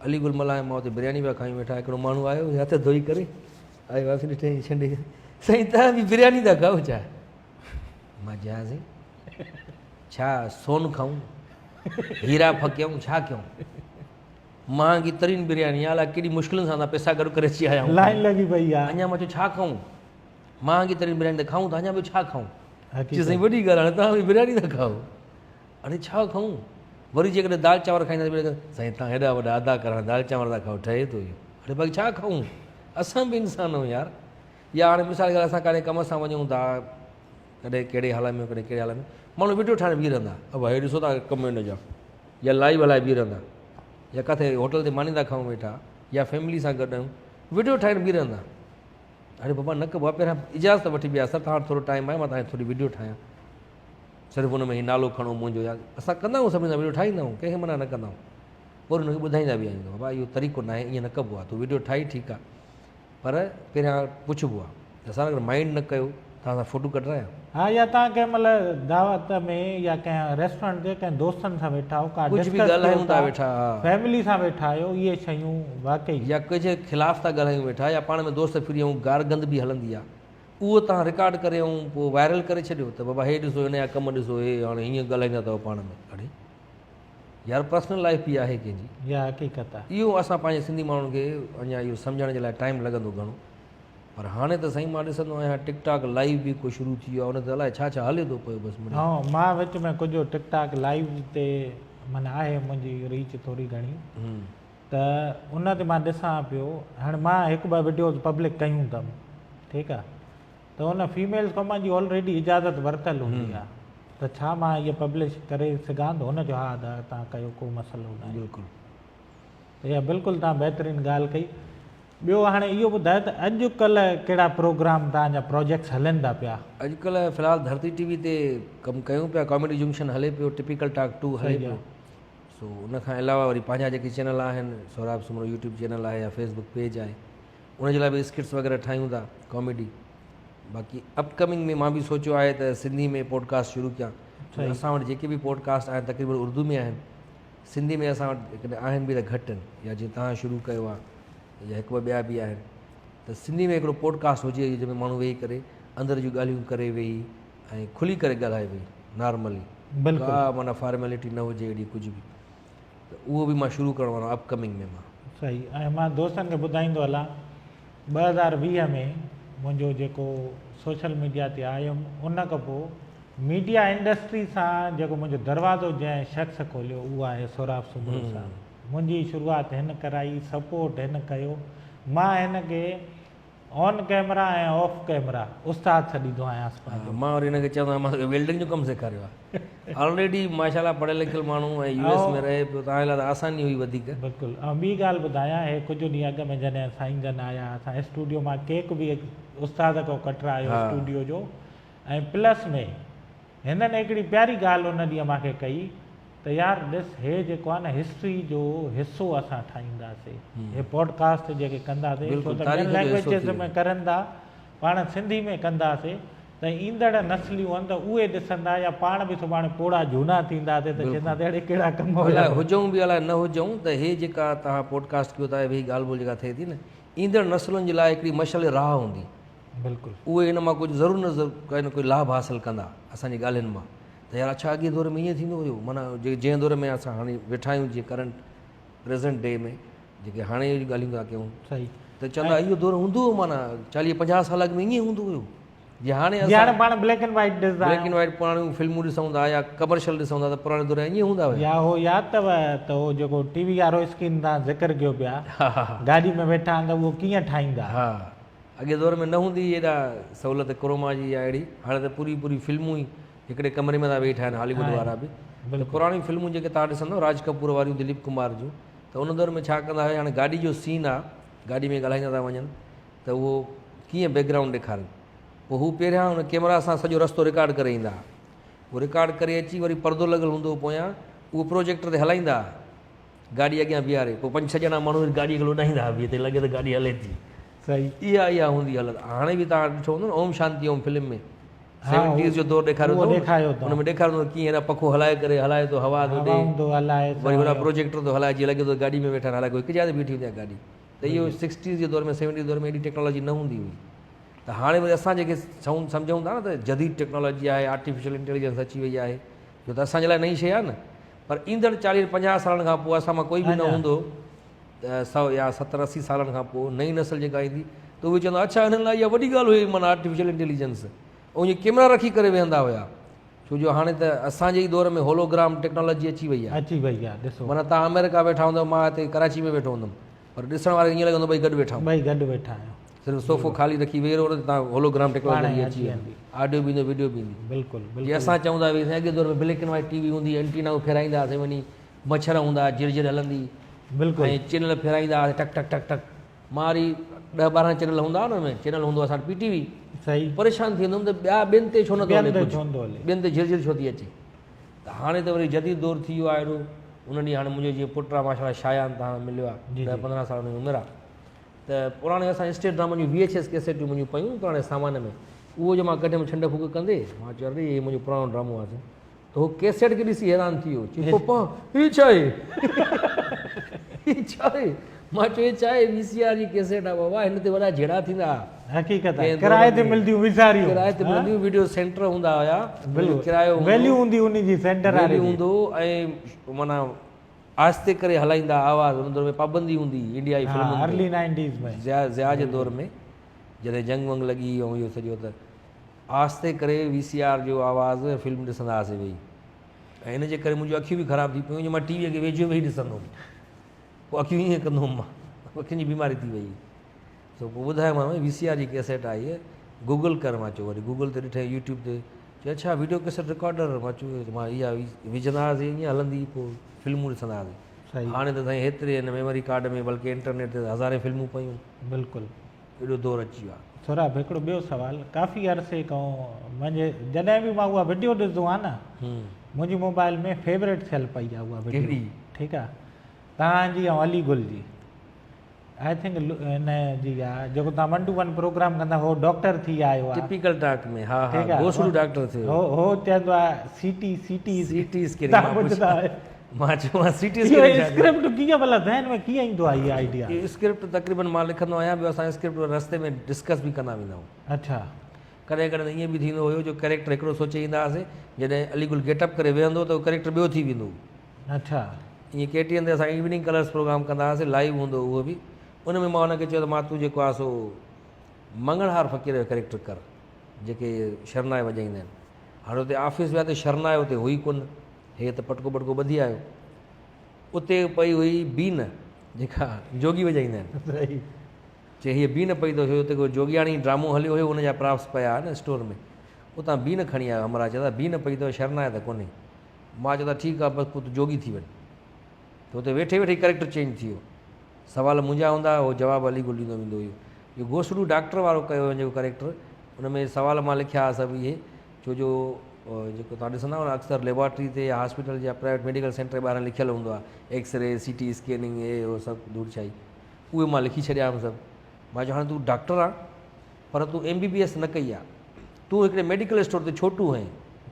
علي گل ملاح ۽ مان اتي برياني پيا کايون ويٺا هڪڙو ماڻهو آيو هٿ ڌوئي ڪري آيو اسين ڏٺائين ڇنڊي سائين تهان به برياني ٿا کائو ڇا مان چيان سائين ڇا سون کائون هيرا ڦڪيون ڇا ڪيون مهانگي ترين برياني آ الاء ڪيڏي مشڪلن سان اسان پئسا گڏ ڪري اچي آيا آهيون لائن لڳي پئي آ اڃا مان چيو ڇا کائون مهانگي ترين برياني ته کائون ٿا اڃا ٻيو ڇا کائون چي سائين وڏي ڳالهه هاڻي تهان به برياني ٿا کائو اڙي ڇا کائون وري جيڪڏهن دال چانور کائينداسين سائين تهان هيڏا وڏا اداڪار هاڻي دال چانور ٿا کائو ٺهي ٿو اهو اڙي باقي ڇا کائون اسان به انسان آهيون يار يا هاڻي مثال ڳالهه اسان ڪاڏي ڪم سان وڃون ٿا ڪڏهن ڪهڙي حال ۾ ڪڏهن ڪهڙي حال ۾ ماڻهو وڊيو ٺاهڻ بيهي رهندا ابا هي ڏسو ٿا ڪم هن جا يا لائيو هلائي بيهي رهندا يا ڪاٿي هوٽل تي ماني ٿا کائون ويٺا يا فيملي سان گڏ آهيون وڊيو ٺاهڻ بيهي رهندا اڙي بابا نه ڪبو آهي پهريان اجازت وٺبي آهي سر توهان وٽ ٿورو ٽائيم آهي مان توهان جي ٿوري وڊيو ٺاهيان صرف ان ۾ هي نالو کڻو منهنجو يا اسان ڪندا آهيون سڀني سان وڊيو ٺاهيندا آهيون ڪنهن کي منع نه ڪندا آهيون پوء ان کي ٻڌائيندا به آهيون ته بابا اهو طريقو ناهي ائين نه ڪبو آهي تون وڊيو ٺاهي ٺيڪ آهي پر پهريان پڇبو آهي ته اسان اگر مائنڊ نه ڪيو توهان سان فوٽو ڪڍرايان. ها يا توهان ڪنهن مهل دعوت ۾ يا ڪنهن ريسٽورنٽ تي ڪنهن دوستن سان ويٺا آهيو ڪا ڪجهه به ڊسڪس ڪيو ڳالهايون ٿا ٿا ويٺا ها. فيملي سان ويٺا آهيو اهي شيون واقعي. يا ڪنهن جي خلاف ٿا ڳالهايون ويٺا يا پاڻ ۾ دوست ڦري ۽ گارگند به هلندي آهي اهو توهان رڪارڊ ڪري ۽ پوء وائرل ڪري ڇڏيو ته بابا هي ڏسو هن جا ڪم ڏسو هي هاڻي هيئن ڳالهائيندا اٿو پاڻ ۾ اڙي يار پرسنل لائف به آهي ڪنهن جي. اها حقيقت آهي. اهو اسان پنهنجي سنڌي ماڻهن کي اڃا اهو سمجهڻ جي لاء ٽائيم لڳندو گهڻو پر هاڻي ته سائين مان ڏسندو آهيان ٽڪ ٽاڪ لائيو به ڪو شروع ٿي ويو آهي ان تي الائي ڇا ڇا هلي ٿو پيو بس مڙئي. ها مان وچ ۾ ڪجهه ٽڪ ٽاڪ لائيو تي معنيٰ آهي منهنجي ريچ ٿوري گهڻي ته ان تي مان ڏسان پيو هاڻي مان هڪ ٻه وڊيوز پبلڪ ڪيون اٿم ٺيڪ آهي ته ان فيميلز کان مان جي آلريڊي اجازت ورتل هوندي آهي ته ڇا مان اهي پبلش ڪري سگهان ٿو هن چيو ها ادا تان ڪيو ڪو مسئلو ناهي. بلڪل. ته اها بلڪل تان بهترين ڳالهه ڪئي. ٻيو هاڻي اهو ٻڌايو ته اڄ ڪلهه ڪهڙا پروگرام توهان جا پروجيڪٽس هلن ٿا پيا؟ اڄ ڪلهه في الحال ڌرتي ٽي وي تي ڪم ڪيون پيا ڪاميڊي جنڪشن هلي پيو ٽپيڪل ٽاڪ ٽو هلي پيو سو ان کان علاوه وري پنهنجا جيڪي چينل آهن سهراب سومرو يوٽيوب چينل آهي يا فيس بڪ پيج آهي ان جي لاء به اسڪٽس وغيره ٺاهيون ٿا ڪاميڊي باقي اپ ڪمنگ ۾ مان به سوچيو آهي ته سنڌي ۾ پوڊڪاسٽ شروع ڪيان اسان وٽ جيڪي به پوڊڪاسٽ آهن تقريبن اردو ۾ آهن سنڌي ۾ اسان وٽ جيڪڏهن آهن به ته گهٽ آهن يا جيئن توهان شروع ڪيو آهي يا هڪ ٻه ٻيا به آهن ته سنڌي ۾ هڪڙو پوڊڪاسٽ هجي جنهن ۾ ماڻهو ويهي ڪري اندر جون ڳالهيون ڪري ويهي ۽ کلي ڪري ڳالهائي ويهي نارملي ڪا معنيٰ فارميلٽي نه هجي اهڙي ڪجهه به ته اهو به مان شروع ڪرڻ وارو آهيان اپ ڪمنگ ۾ مان. صحيح ۽ مان دوستن کي ٻڌائيندو هلان 2020 ۾ منهنجو جيڪو سوشل ميڊيا تي آيم ان کان پوء ميڊيا انڊسٽري سان جيڪو منهنجو دروازو جنهن شخص کوليو اهو آهي سهراب سومرو صاحب منهنجي شروعات هن ڪرائي سپورٽ هن ڪيو مان هن کي آن ڪئميرا ۽ آف ڪئميرا استاد سڏيندو آهيانس پنهنجو. مان وري هن کي چوندو آهيان مان توکي ويلڊنگ جو ڪم سيکاريو آهي. آلريڊي ماشاء الله پڙهيل لکيل ماڻهو ۽ يو ايس ۾ رهي پيو توهان جي لاء ته آساني هئي وڌيڪ. بلڪل ۽ ٻي ڳالهه ٻڌايان هي ڪجهه ڏينهن اڳ ۾ جڏهن سائين جن آيا اسان اسٽوڊيو مان ڪيڪ به استاد کان ڪٽرايو اسٽوڊيو جو ۽ پلس ۾ هنن هڪڙي پياري ڳالهه ان ڏينهن مان کي ڪئي ته يار ڏس هي جيڪو آهي نه هسٽري جو حصو اسان ٺاهينداسي هي پوڊڪاسٽ جيڪي ڪنداسي ڇو ته ٻين لينگويجز ۾ ڪرن ٿا پاڻ سنڌي ۾ ڪنداسي ته ايندڙ نسليون آهن ته اهي ڏسندا يا پاڻ به سڀاڻي پوڙها جهونا ٿينداسي ته چونداسي اڙي ڪهڙا ڪم هيا. الائي هجون به الائي نه هجون ته هي جيڪا توهان پوڊڪاسٽ ڪيو ٿا هي ڳالهه ٻولهه جيڪا ٿئي ٿي نه ايندڙ نسلن جي لاء هڪڙي مشعل راهه هوندي. بلڪل. اهي ان مان ڪجهه ضرور نه ضرور ڪائي نه ڪوئي لاڀ حاصل ڪندا اسان جي ڳالهين مان ته يار اڇا اڳئين دور ۾ ائين ٿيندو هيو معنيٰ جنهن دور ۾ اسان هاڻي ويٺا آهيون جيئن ڪرنٽ پريزنٽ ڊي ۾ جيڪي هاڻي جون ڳالهيون ٿا ڪيون صحيح ته چوندا اهو دور هوندو هو معنيٰ چاليهه پنجاهه سال اڳ ۾ ائين هوندو هيو جي هاڻي جي هاڻي پاڻ بليڪ اينڊ وائيٽ ڏسندا بليڪ اينڊ وائيٽ پراڻيون فلمون ڏسون ٿا يا ڪمرشل ڏسون ٿا ته پراڻي دور ائين هوندا هيا يا هو ياد اٿو ته هو جيڪو ٽي وي وارو اسڪرين تان ذڪر ڪيو پيا گاڏي ۾ ويٺا آهن ته اهو ڪيئن ٺاهيندا ها اڳئين دور ۾ نه هوندي هئي ايڏا سهولت ڪروما جي يا اهڙي، هاڻي ته پوري پوري فلمون ئي هڪڙي ڪمري ۾ ٿا ويهي ٺاهن هالي ووڊ وارا به. ته پراڻيون فلمون جيڪي توهان ڏسندو راج ڪپور واريون دليپ ڪمار جون ته ان دور ۾ ڇا ڪندا هيا هاڻي گاڏي جو سين آ گاڏي ۾ ڳالهائيندا ٿا وڃن ته اهو ڪيئن بيڪ گرائونڊ ڏيکارن پوء هو پهريان ان ڪيمرا سان سڄو رستو رڪارڊ ڪري ايندا ها اهو رڪارڊ ڪري اچي وري پردو لڳل هوندو هو پويان اهو پروجيڪٽر تي هلائيندا ها گاڏي اڳيان بيهاري پوء پنج ڇهه ڄڻا ماڻهو گاڏي کي لوڏائيندا ها بيهي ته لڳي ته گاڏي هلي ٿي صحيح اها اها هوندي حالت هاڻي به توهان ڏٺو هوندو نه اوم شانتي اوم فلم ۾ سيونٽيز جو دور ڏيکاريو اٿو ان ۾ ڏيکاريو اٿو ڪيئن هيڏا پکو هلائي ڪري هلائي ٿو هوا ٿو ڏي وري هوڏا پروجيڪٽر ٿو هلائي جيئن لڳي ٿو گاڏي ۾ ويٺا آهن حالانڪه هڪ جاء تي بيٺي هوندي آهي گاڏي ته اهو سڪسٽيز جي دور ۾ سيونٽيز دور ۾ ايڏي ٽيڪنالاجي نه هوندي هئي ته هاڻي وري اسان جيڪي سمجهون ٿا نه ته جديد ٽيڪنالاجي آهي آرٽيفيشل انٽيليجنس اچي وئي آهي جو ته اسان جي لاء نئين شيء آهي نه پر ايندڙ چاليهه پنجاهه سالن کان پوء اسان مان ڪوئي به نه هوندو ته سو يا ستر اسي سالن کان پوء نئين نسل جيڪا ايندي ته اهي چوندا اڇا انهن لاء اها وڏي ڳالهه هئي معنيٰ آرٽيفيشل انٽيليجنس ۽ اهي ڪيمرا رکي ڪري ويهندا هيا ڇو جو هاڻي ته اسان جي ئي دور ۾ هولوگرام ٽيڪنالاجي اچي وئي آهي اچي وئي آهي ڏسو معنيٰ توهان آمريڪا ويٺا هوندؤ مان هتي ڪراچي ۾ ويٺو هوندم پر ڏسڻ واري کي ائين لڳندو ٻئي گڏ ويٺا آهيون ٻئي گڏ ويٺا آهيون صرف صوفو خالي رکي ويهي رهو نه ته توهان هولوگرام ٽيڪنالاجي اچي ويندي آڊيو به ايندو وڊيو به ايندي بلڪل جي اسان چوندا هئاسين اڳي دور ۾ black and white T V هوندي اينٽينائون ڦيرائيندا هئاسين وڃي مڇر هوندا هئا جر جر هلندي بلڪل ۽ چينل ڦيرائيندا هئاسين ٽڪ ٽڪ ٽڪ ٽڪ مان وري ڏهه ٻارهن چينل هوندا هئا نه ان ۾ چينل هوندو اسان وٽ پي ٽي وي صحيح پريشان ٿي ويندو هوم ته ٻيا ٻين تي ڇو نٿو هلي ڪجهه ٻين تي جر جر ڇو ٿي اچي ته هاڻي ته وري جديد دور ٿي ويو آهي ايڏو ان ڏينهن هاڻي منهنجو جيئن پٽ آهي ماشاء الله شايان تان مليو آهي ڏهه پندرهن سال ان جي عمر آهي ته پراڻي اسان اسٽيٽ ڊرامن جون وي ايڇ ايس ڪيسيٽون منهنجون پيون پراڻي سامان ۾ اهو جو مان ڪڍيم ڇنڊ ڦوڪ ڪندي مان چيو اري هي منهنجو پراڻو ڊرامو آهي ته هو ڪيسيٽ کي ڏسي حيران ٿي ويو چي پپا هي ڇا آهي هي ڇا آهي مان چيو هي ڇا آهي وي سي آر جي ڪيسيٽ آهي بابا هن تي وڏا جهيڙا ٿيندا هئا حقيقت آهي ڪرائي تي ملديون وي سي آر ڪرائي تي ملنديون ويڊيو سينٽر هوندا هيا ڪرايو ويليو هوندي ان جي سينٽر واري جي هوندو ۽ معنيٰ آهستي ڪري هلائيندا آواز ان دور ۾ پابندي هوندي هئي انڊيا جي فلمن تي ارلي نائنٽيز ۾ ضياء ضياء جي دور ۾ جڏهن جنگ ونگ لڳي ۽ اهو سڄو ته آهستي ڪري وي سي آر جو آواز ۽ فلم ڏسندا هئاسين ويهي ۽ ان جي ڪري منهنجون اکيون به خراب ٿي پيون جو مان ٽي وي کي ويجهو ويهي ڏسندو هوم پوء اکيون ائين ڪندو هوم مان اکين جي بيماري ٿي وئي سو پوء ٻڌايومانس وي سي آر جي ڪيسيٽ آئي آهي گوگل ڪر مان چيو وري گوگل تي ڏٺائين يوٽيوب تي چيو اڇا ويڊيو ڪيسيٽ رڪارڊر مان چيو مان اها وجهندا هئاسين ائين هلندي پوء فلمون ڏسندا هئاسين هاڻي ته سائين هيتري هن ميموري ڪارڊ ۾ بلڪه انٽرنيٽ تي هزارين فلمون پيون بلڪل ايڏو دور اچي ويو آهي. سهراب هڪڙو ٻيو سوال ڪافي عرصي کان منهنجي جڏهن به مان اها وڊيو ڏسندو آهيان نه منهنجي موبائل ۾ فيوريٽ ٿيل پئي آهي اها وڊيو ٺيڪ آهي توهان جي ۽ علي گل جي I think ان جي آ جيڪو توهان ون ٽو ون پروگرام ڪندا هو ڊاڪٽر ٿي آيو آ ٽپيڪل ٽاڪ ۾ ها ها گوسڙو ڊاڪٽر ٿيو هو هو چوندو آ C T C T C T scanning مان پڇندا مان چيو مان سي ٽي اسڪريننگ اهو اسڪرپٽ ڪيئن ڀلا ذهن ۾ ڪيئن ايندو آ هي آئيڊيا اهو اسڪرپٽ تقريبن مان لکندو آهيان ٻيو اسان اسڪرپٽ رستي ۾ ڊسڪس به ڪندا ويندا آهيون اڇا ڪڏهن ڪڏهن ائين به ٿيندو هيو جو ڪريڪٽر هڪڙو سوچي ايندا هئاسين جڏهن علي گل گيٽ اپ ڪري ويهندو ته اهو ڪريڪٽر ٻيو ٿي ويندو هو اڇا. ائين ڪي ٽي اين تي اسان ايوننگ ڪلرس پروگرام ڪندا هئاسين لائيو هوندو هو اهو به ان ۾ مان هن کي چيو ته مان تون جيڪو آهي سو مڱڻهار فقير جو ڪريڪٽر ڪر جيڪي شرنائي وڄائيندا آهن هاڻي اتي آفيس ويا ته شرنائي اتي هئي ڪونه هي ته پٽڪو بٽڪو ٻڌي آيو اتي پئي هئي بين جيڪا جوڳي وڄائيندا آهن چي هيء بين پئي اٿو اتي ڪو جوڳياڻي ڊرامو هليو هيو ان جا پراپس پيا هئا نه اسٽور ۾ اتان بين کڻي آيو همراهه چي ته بين پئي اٿو شرنائي ته ڪونهي مان چيو ته ٺيڪ آ بس پوء تون جوڳي ٿي وڃ. ته اتي ويٺي ويٺي ڪريڪٽر چينج ٿي ويو. سوال منهنجا هوندا هئا، هو جواب علي گل ڏيندو ويندو هيو. اهو گوسڙو ڊاڪٽر وارو ڪيو هيو جيڪو ڪريڪٽر، ان ۾ سوال مان لکيا هئا سڀ اهي، ڇو جو جيڪو توهان ڏسندا آهيو نه اڪثر ليبارٽري تي يا هاسپيٽل يا پرائيويٽ ميڊيڪل سينٽر جي ٻاهران لکيل هوندو آهي ايڪس ري، سي ٽي اسڪيننگ هي هو سڀ ڌوڙ ڇائي. اهي مان لکي ڇڏيا هئم سڀ. مان چيو هاڻي تون ڊاڪٽر آن پر تون ايم بي بي ايس نه ڪئي آ. تون هڪڙي ميڊيڪل اسٽور تي ڇوٽو هئين.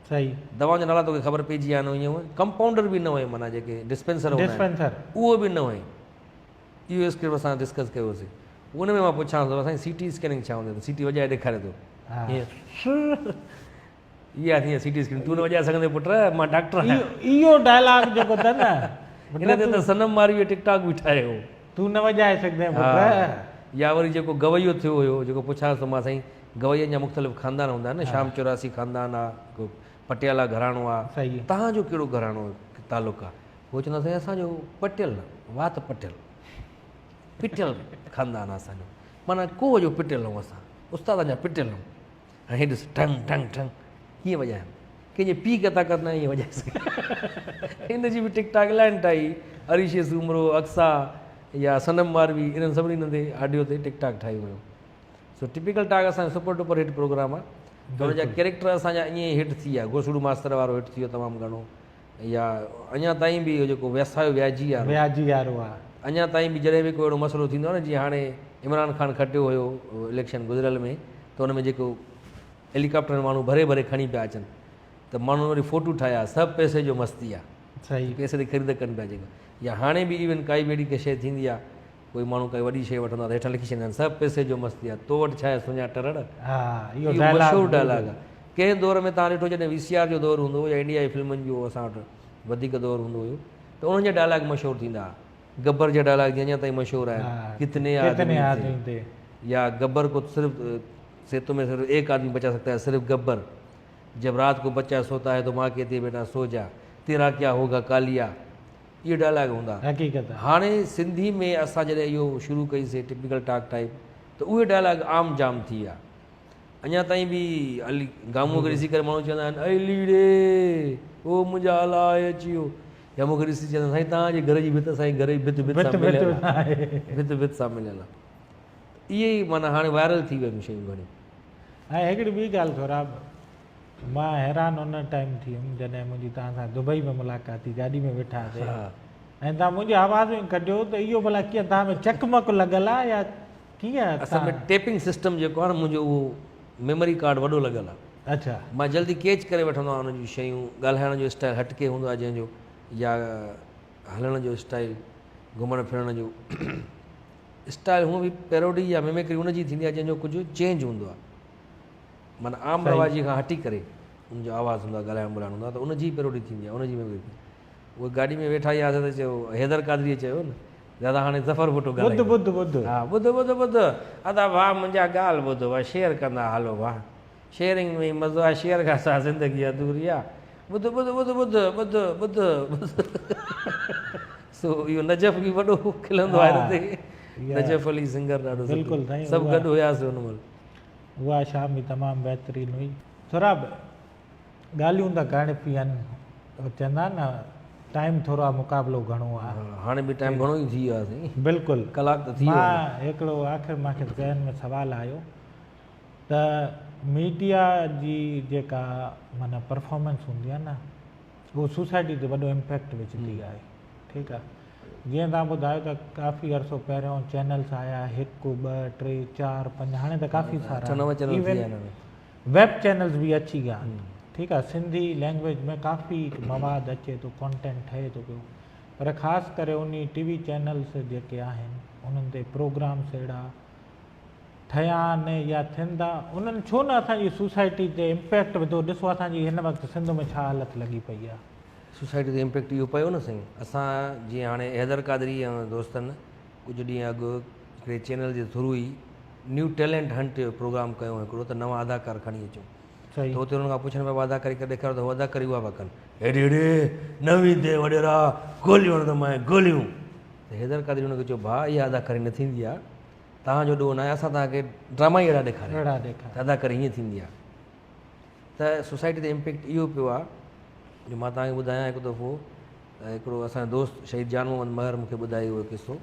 صحيح. دوائن جا نالا توکي خبر پئجي ويا آهن ائين هونئن ڪمپائونڊر به نه هئين معنيٰ جيڪي ڊسپينسر هوندا آهن ڊسپينسر. اهو به نه هئين. اهو اسڪرپٽ اسان ڊسڪس ڪيو هوسين. ان ۾ مان پڇانس ٿو سائين سي ٽي اسڪيننگ ڇا هوندي آهي ته سي ٽي وڄائي ڏيکاري ٿو. ها. هيئن اها ٿي سي ٽي اسڪرين تون نه وڄائي سگهندين پٽ مان ڊاڪٽر آهيان. اهو ڊائلاگ جيڪو اٿن نه ان تي ته صنم مارويء ٽڪ ٽاڪ به ٺاهيو هو. تون نه وڄائي سگهندين پٽ. ها يا وري جيڪو گويو ٿيو هيو جيڪو پڇانس ٿو مان سائين گوين جا مختلف خاندان هوندا آهن نه شام 84 خاندان آ هڪ پٽيالا گهراڻو آ تهان جو ڪهڙو گهراڻو تعلق آ هو چوندا سائين اسان جو پٽيل وات پٽيل پٽيل خاندان آ اسان جو معنيٰ کوهه جو پٽيل آهيون اسان استادن جا پٽيل آهيون ۽ هي ڏس ٺنگ ٺنگ ٺنگ ڪيئن وڄايم. ڪنهن جي پيء کي طاقت ناهي ائين وڄائي سگهي. ان جي به ٽڪ ٽاڪ الاهي ٺاهي. اريشي سومرو، اقصيٰ يا صنم ماروي انهن سڀني انهن تي آڊيو تي ٽڪ ٽاڪ ٺاهي هيون. سو ٽپيڪل ٽاڪ اسان جو سپر ڊپر هٽ پروگرام آهي. ته ان جا ڪيريڪٽر اسان جا ائين ئي هٽ ٿي ويا. گوسڙو ماستر وارو هٽ ٿي ويو تمام گهڻو. يا اڃا تائين به اهو جيڪو ويسايو وياجي وارو. وياجي وارو آهي. اڃا تائين به جڏهن به ڪو اهڙو مسئلو ٿيندو آهي نه جيئن هاڻي عمران خان کٽيو هيو اليڪشن گذريل ۾ ته ان ۾ جيڪو هيليڪاپٽر ۾ ماڻهو ڀري ڀري کڻي پيا اچن ته ماڻهن وري فوٽو ٺاهيا سڀ پئسي جو مستي آ صحيح پئسي تي خريد ڪن پيا جيڪو يا هاڻي به ايون ڪائي به اهڙي ڪا شيء ٿيندي آ ڪوئي ماڻهو ڪائي وڏي شيء وٺندو آ ته هيٺان لکي ڇڏيندا آهن سڀ پئسي جو مستي آ تو وٽ ڇا آهي سڃا ٽرڙ ها اهو اهو ڊائلاگ مشهور ڊائلاگ آ ڪنهن دور ۾ توهان ڏٺو جڏهن وي سي آر جو دور هوندو هو يا انڊيا جي فلمن جو اسان وٽ وڌيڪ دور هوندو هيو ته انهن جا ڊائلاگ مشهور ٿيندا ها گبر جا ڊائلاگ جيئن اڃا تائين مشهور آهن ڪتني ڪتني آدمي آدمي ٿي يا گبر کو صرف سيتو ۾ صرف ايڪ آدمي بچا سکتا هي صرف گبر جب رات کو بچا سوتا هي تو ماء کهتي هي بيٽا سو جا تيرا ڪيا هوگا ڪاليا اهي ڊائلاگ هوندا حقيقت هاڻي سنڌي ۾ اسان جڏهن اهو شروع ڪئي سي ٽپيڪل ٽاڪ ٽائپ ته اهي ڊائلاگ عام جام ٿي ويا اڃا تائين به علي گامونء کي ڏسي ڪري ماڻهو چوندا آهن اي ليڙي او منهنجا الا آهي اچي ويو يا مون کي ڏسي چوندا سائين توهان جي گهر جي ڀت اسان جي گهر جي ڀت ڀت سان مليل آهي ڀت ڀت سان مليل آهي اهي ئي معنيٰ هاڻي وائرل ٿي ويون شيون گهڻيون. ۽ هڪڙي ٻي ڳالهه سهراب مان حيران ان ٽائيم ٿي ويم جڏهن منهنجي توهان سان دبئي ۾ ملاقات ٿي گاڏي ۾ ويٺا هئاسين ۽ توهان منهنجي آواز ۾ ڪڍيو ته اهو ڀلا ڪيئن توهان ۾ چڪمڪ لڳل آهي يا ڪيئن اصل ۾ ٽيپنگ سسٽم جيڪو آهي نه منهنجو اهو ميموري ڪارڊ وڏو لڳل آهي. اڇا. مان جلدي ڪيچ ڪري وٺندو آهيان ان جون شيون ڳالهائڻ جو اسٽائل هٽڪي هوندو آهي جنهن جو يا هلڻ جو اسٽائل گهمڻ ڦرڻ جو اسٽائل هونء به پيروڊي يا ميمڪري ان جي ٿيندي آهي جنهن جو ڪجهه چينج هوندو آهي معنيٰ عام رواجي کان هٽي ڪري ان جو آواز هوندو آهي ڳالهائڻ ٻولائڻ هوندو آهي ته ان جي پيروڊي ٿيندي آهي ان جي ميمڪري ٿيندي آهي اهي گاڏي ۾ ويٺا ئي هئاسين ته چيو حيدر قادريء چيو نه دادا هاڻي ظفر ڀٽو ڳالهائيندو. ٻڌ ٻڌ ٻڌ. ها ٻڌ ٻڌ ٻڌ ادا ڀاء منهنجا ڳالهه ٻڌ وا شيئر ڪندا هلو وا شيئرنگ ۾ ئي مزو آهي شيئر کان سواء زندگي اڌوري آ ٻڌ ٻڌ ٻڌ ٻڌ ٻڌ ٻڌ ٻڌ سو اهو نجف به وڏو کلندو آهي هن تي نجف علي سنگر ڏاڍو بلڪل سائين سڀ گڏ هياسين ان مهل. اها شام به تمام بهترين هئي. سهراب ڳالهيون ته ڪرڻ پيون آهن چوندا آهن نه ٽائيم ٿورو آهي مقابلو گهڻو آهي. هاڻي به ٽائيم گهڻو ئي ٿي ويو آهي سائين. بلڪل ڪلاڪ ته ٿي ويو آهي. مان هڪڙو آخر مان کي ذهن ۾ سوال آيو ته ميڊيا جي جيڪا معنيٰ پرفارمنس هوندي آهي نه اهو سوسائٽي تي وڏو امپيڪٽ وجهندي آهي ٺيڪ آهي جيئن توهان ٻڌايو ته ڪافي عرصو پهريون چينلس آيا هڪ ٻه ٽي چار پنج هاڻي ته ڪافي سارا ايون ويب چينلز به اچي ويا آهن ٺيڪ آهي سنڌي لينگويج ۾ ڪافي مواد اچي ٿو ڪانٽينٽ ٺهي ٿو پيو پر خاص ڪري انهي ٽي وي چينلز جيڪي آهن انهن تي پروگرامس اهڙا ٺهيا آهن يا ٿين ٿا انهن ڇو نه اسان جي سوسائٽي تي امپيڪٽ وڌو ڏسو اسان جي هن وقت سنڌ ۾ ڇا حالت لڳي پئي آهي. سوسائٽي تي امپيڪٽ اهو پيو نه سائين اسان جيئن هاڻي حيدر قادري ۽ دوستن ڪجهه ڏينهن اڳ هڪڙي چينل جي ٿرو ئي نيو ٽيلنٽ هنٽ جو پروگرام ڪيو هڪڙو ته نوان اداڪار کڻي اچون ته اتي انهن کان پڇن پيا اداڪاري ڪري ڏيکاريو ته هو اداڪاري اها پيا ڪن هيڏي هيڏي نه ويندين وڏيرا گوليون هڻندومانء گوليون ته حيدر قادري ان کي چيو ڀاء اها اداڪاري نه ٿيندي آهي توهان جو ڏوهه ناهي اسان توهان کي ڊراما ئي اهڙا ڏيکاريا ته اداڪاري هيئن ٿيندي آهي ته سوسائٽي تي امپيڪٽ اهو پيو آهي جو مان توهان کي ٻڌايان هڪ دفعو ته هڪڙو اسان جو دوست شهيد جان محمد مهر مون کي ٻڌايو اهو قصو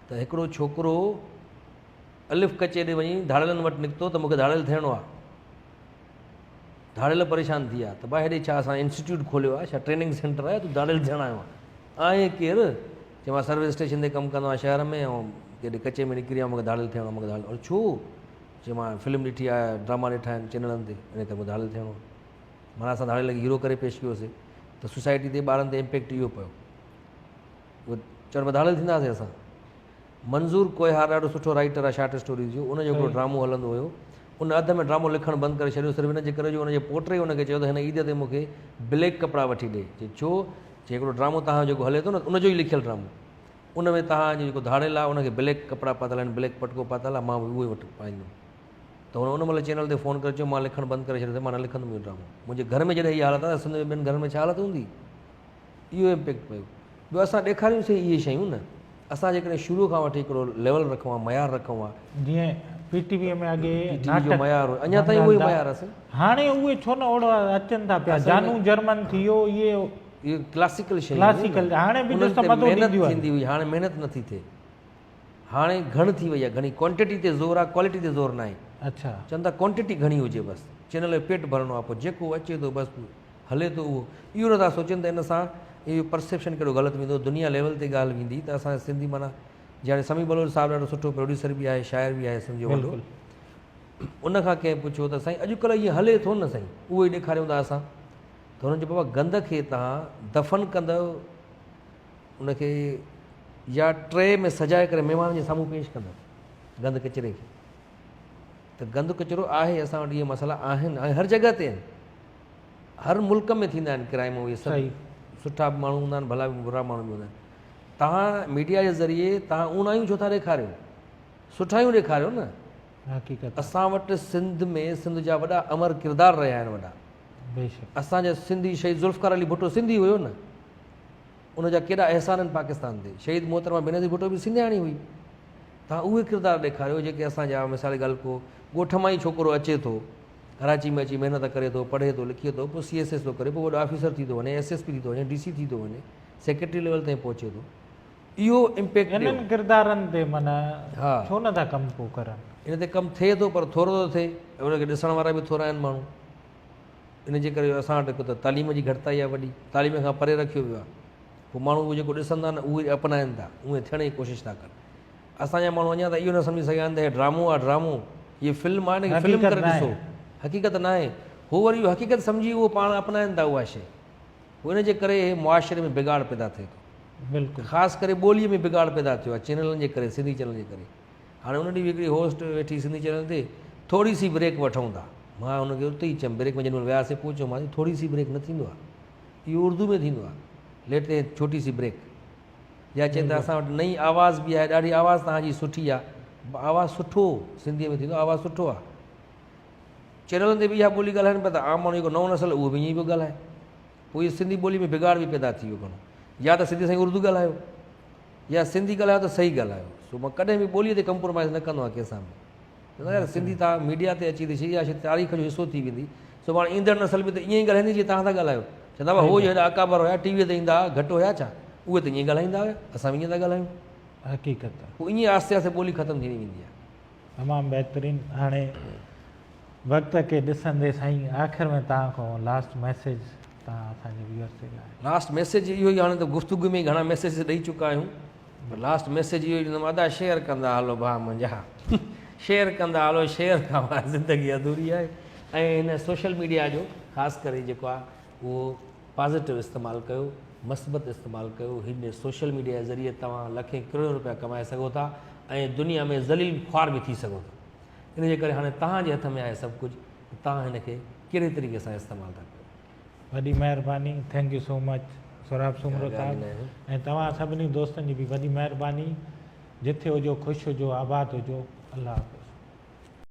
ته هڪڙو ڇوڪرو الف ڪچي ڏي وڃي ڌاڙيلن وٽ نڪتو ته مون کي ڌاڙيل ٿيڻو آهي. ڌاڙيل پريشان ٿي ويا ته ڀاء هيڏي ڇا اسان انسٽيٽيوٽ کوليو آهي ڇا ٽريننگ سينٽر آهي تون ڌاڙيل ٿيڻ آيو آهين آهين ڪير؟ چي مان سروس اسٽيشن تي ڪم ڪندو آهيان شهر ۾ ۽ ڪيڏي ڪچي ۾ نڪري آيو مون کي ڌاڙيل ٿيڻو آهي مون کي ڌاڙيل ڇو؟ چي مان فلم ڏٺي آهي ڊراما ڏٺا آهن چينلن تي ان ڪري مون کي ڌاڙيل ٿيڻو آهي معنيٰ اسان ڌاڙيل کي هيرو ڪري پيش ڪيوسي ته سوسائٽي تي ٻارن تي امپيڪٽ اهو پيو اهي چون پيا ڌاڙيل ٿينداسين اسان. منظور ڪوهيار ڏاڍو سٺو رائيٽر آهي شارٽ اسٽوريز جو ان جو هڪڙو ڊرامو هلندو هيو ان اڌ ۾ ڊرامو لکڻ بند ڪري ڇڏيو صرف ان جي ڪري جو ان جي پوٽي ان کي چيو ته هن عيد تي مون کي بليڪ ڪپڙا وٺي ڏي چي ڇو چي هڪڙو ڊرامو توهان جو جيڪو هلي ٿو نه ان جو ئي لکيل ڊرامو ان ۾ توهان جو جيڪو ڌاڙيل آهي ان کي بليڪ ڪپڙا پاتل آهن بليڪ پٽڪو پاتل آهي مان به اهو ئي وٺ پائيندم ته هن ان مهل چينل تي فون ڪري چيو مان لکڻ بند ڪري ڇڏيو اٿئي مان نه لکندم اهو ڊرامو منهنجي گهر ۾ جڏهن اها حالت آهي ته سنڌ ۾ ٻين گهرن ۾ ڇا حالت هوندي اهو امپيڪٽ پيو. ٻيو اسان ڏيکاريون سي اهي شيون نه. اسان جيڪڏهن شروع کان وٺي هڪڙو ليول رکون ها، معيار رکون ها. جيئن پي ٽي وي ۾ اڳي پي ٽي وي جو معيار هو اڃا تائين اهو ئي معيار آهي. هاڻي اهي ڇو نه اوڙا اچن ٿا پيا جانو جرمن ٿي ويو اهي اهي ڪلاسيڪل شيون ڪلاسيڪل هاڻي به ڏس ته مزو ڏينديون آهن. ٿيندي هئي هاڻي محنت نٿي ٿئي هاڻي گهڻ ٿي وئي آهي گهڻي ڪوانٽيٽي تي زور آهي ڪوالٽي تي زور ناهي. اڇا. چون ٿا ڪوانٽيٽي گهڻي هجي بس چينل جو پيٽ ڀرڻو آهي پوء جيڪو اچي ٿو بس هلي ٿو اهو اهو نٿا سوچين ته ان سان اهو پرسيپشن ڪهڙو غلط ويندو دنيا ليول تي ڳالهه ويندي ته اسان سنڌي معنيٰ جي هاڻي سميع بلوچ صاحب ڏاڍو سٺو پروڊيوسر به آهي شاعر به آهي سنڌ جو وڏو ان کان ڪنهن پڇيو ته سائين اڄڪلهه ائين هلي ٿو نه سائين اهو ئي ڏيکاريون ٿا اسان ته هنن چيو بابا گند کي تهان دفن ڪندؤ ان کي يا ٽري ۾ سجائي ڪري مهمانن جي سامهون پيش ڪندؤ گند ڪچري کي ته گند ڪچرو آهي اسان وٽ اهي مسئلا آهن ۽ هر جڳهه تي آهن هر ملڪ ۾ ٿيندا آهن ڪرائم اهي سڀ سٺا به ماڻهو هوندا آهن ڀلا به برا ماڻهو به هوندا آهن توهان ميڊيا جي ذريعي توهان اوڻايون ڇو ٿا ڏيکاريو سٺايون ڏيکاريو نه حقيقت اسان وٽ سنڌ ۾ سنڌ جا وڏا امر ڪردار رهيا آهن وڏا بيشڪ اسان جا سنڌي شهيد ذوالفقار علي ڀٽو سنڌي هيو نه ان جا ڪيڏا احسان آهن پاڪستان تي شهيد محترمه بينظير ڀٽو به سنڌياڻي هئي توهان اهي ڪردار ڏيکاريو جيڪي اسان جا مثال ڳالهه ڪو ڳوٺ مان ئي ڇوڪرو اچي ٿو ڪراچي ۾ اچي محنت ڪري ٿو پڙهي ٿو لکي ٿو پوء سي ايس ايس ٿو ڪري پوء وڏو آفيسر ٿي ٿو وڃي ايس ايس پي ٿي ٿو وڃي ڊي سي ٿي ٿو وڃي سيڪريٽري ليول تائين پهچي ٿو اهو امپيڪٽ ڏيو. انهن ڪردارن تي معنيٰ ڇو نه ٿا ڪم پو ڪرن. ان تي ڪم ٿئي ٿو پر ٿورو ٿو ٿئي ۽ ان کي ڏسڻ وارا به ٿورا آهن ماڻهو ان جي ڪري اسان وٽ هڪ ته تعليم جي گهٽتائي آهي وڏي تعليم کان پري رکيو ويو آهي پوء ماڻهو اهو جيڪو ڏسندا آهن اهو ئي اپنائن ٿا اهي ٿيڻ جي ڪوشش ٿا ڪن اسان جا ماڻهو اڃا تائين اهو نه سمجهي سگهيا آهن ته هي ڊرامو آهي ڊرامو هي فلم آهي ان کي فلم ڪري ڏسو حقيقت ناهي هو وري اهو حقيقت سمجهي اهو پاڻ اپنائن ٿا اها شيء پوء ان جي ڪري هي معاشري ۾ بگاڙ پيدا ٿئي ٿو. بلڪل. خاص ڪري ٻوليء ۾ بگاڙ پيدا ٿيو آهي چينلن جي ڪري سنڌي چينلن جي ڪري. هاڻي ان ڏينهن به هڪڙي هوسٽ ويٺي سنڌي چينل تي ٿوري سي بريڪ وٺون ٿا. مان هن کي اتي ئي چيم بريڪ ۾ جيڏي مهل وياسين پوء چيومانس ٿوري سي بريڪ نه ٿيندو آهي. اهو اردو ۾ ٿيندو آهي. ليٽ هين ڇوٽي سي بريڪ. يا چين ته اسان وٽ نئين آواز به آهي ڏاڍي آواز توهان جي سٺي آهي. آواز سٺو سنڌيء ۾ ٿيندو آهي آواز سٺو آهي. چينلن تي به اها ٻولي ڳالهائين پيا ته عام ماڻهو جيڪو نئون نسل اهو به ائين ئي پيو ڳالهائي. پوء اهو سنڌي ٻولي ۾ بگاڙ به پيدا ٿي ويو گهڻو. يا ته سنڌي سائين اردو ڳالهايو يا سنڌي ڳالهايو ته صحيح ڳالهايو. سو مان ڪڏهن به ٻوليء تي ڪمپرومائز نه ڪندو آهيان ڪنهن سان به. چوندو آهيان يار سنڌي توهان ميڊيا تي اچي ٿي اها شيء تاريخ جو حصو ٿي ويندي. سڀاڻي ايندڙ نسل به ته ائين ئي ڳالهائيندي جيئن توهان ٿا ڳالهايو. چوندا هئا هو جو هيڏا اڪابر هيا ٽي ويء تي ايندا هئا گهٽ هيا ڇا؟ اهي ته ائين ئي ڳالهائيندا هيا اسان به ائين ٿا ڳالهايون. حقيقت. پوء ائين آهستي آهستي ٻولي ختم ٿيندي ويندي آهي. تمام بهترين هاڻي وقت کي ڏسندي سائين آخر ۾ توهان کان لاسٽ ميسيج توهان اسان جي ويورس جي لاء. لاسٽ ميسيج اهو ئي هاڻي ته گفتگو ۾ گهڻا ميسيجز ڏئي چڪا آهيون پر لاسٽ ميسيج اهو ئي ڏيندم ادا شيئر ڪندا هلو ڀاء منهنجا شيئر ڪندا هلو شيئر کان بغير زندگي اڌوري آهي ۽ هن سوشل ميڊيا جو خاص ڪري جيڪو آهي اهو پازيٽو استعمال ڪيو مثبت استعمال ڪيو هن سوشل ميڊيا جي ذريعي توهان لکين ڪروڙين روپيا ڪمائي سگهو ٿا ۽ دنيا ۾ ذليل خوار به ٿي سگهو ٿا ان جي ڪري هاڻي توهان جي هٿ ۾ آهي سڀ ڪجهه ته توهان هن کي ڪهڙي طريقي سان استعمال ٿا ڪيو. وڏي مهرباني thank you so much Sohrab Soomro صاحب ۽ توهان سڀني دوستن جي به وڏي مهرباني جٿي هجو خوش هجو آباد هجو الله حافظ.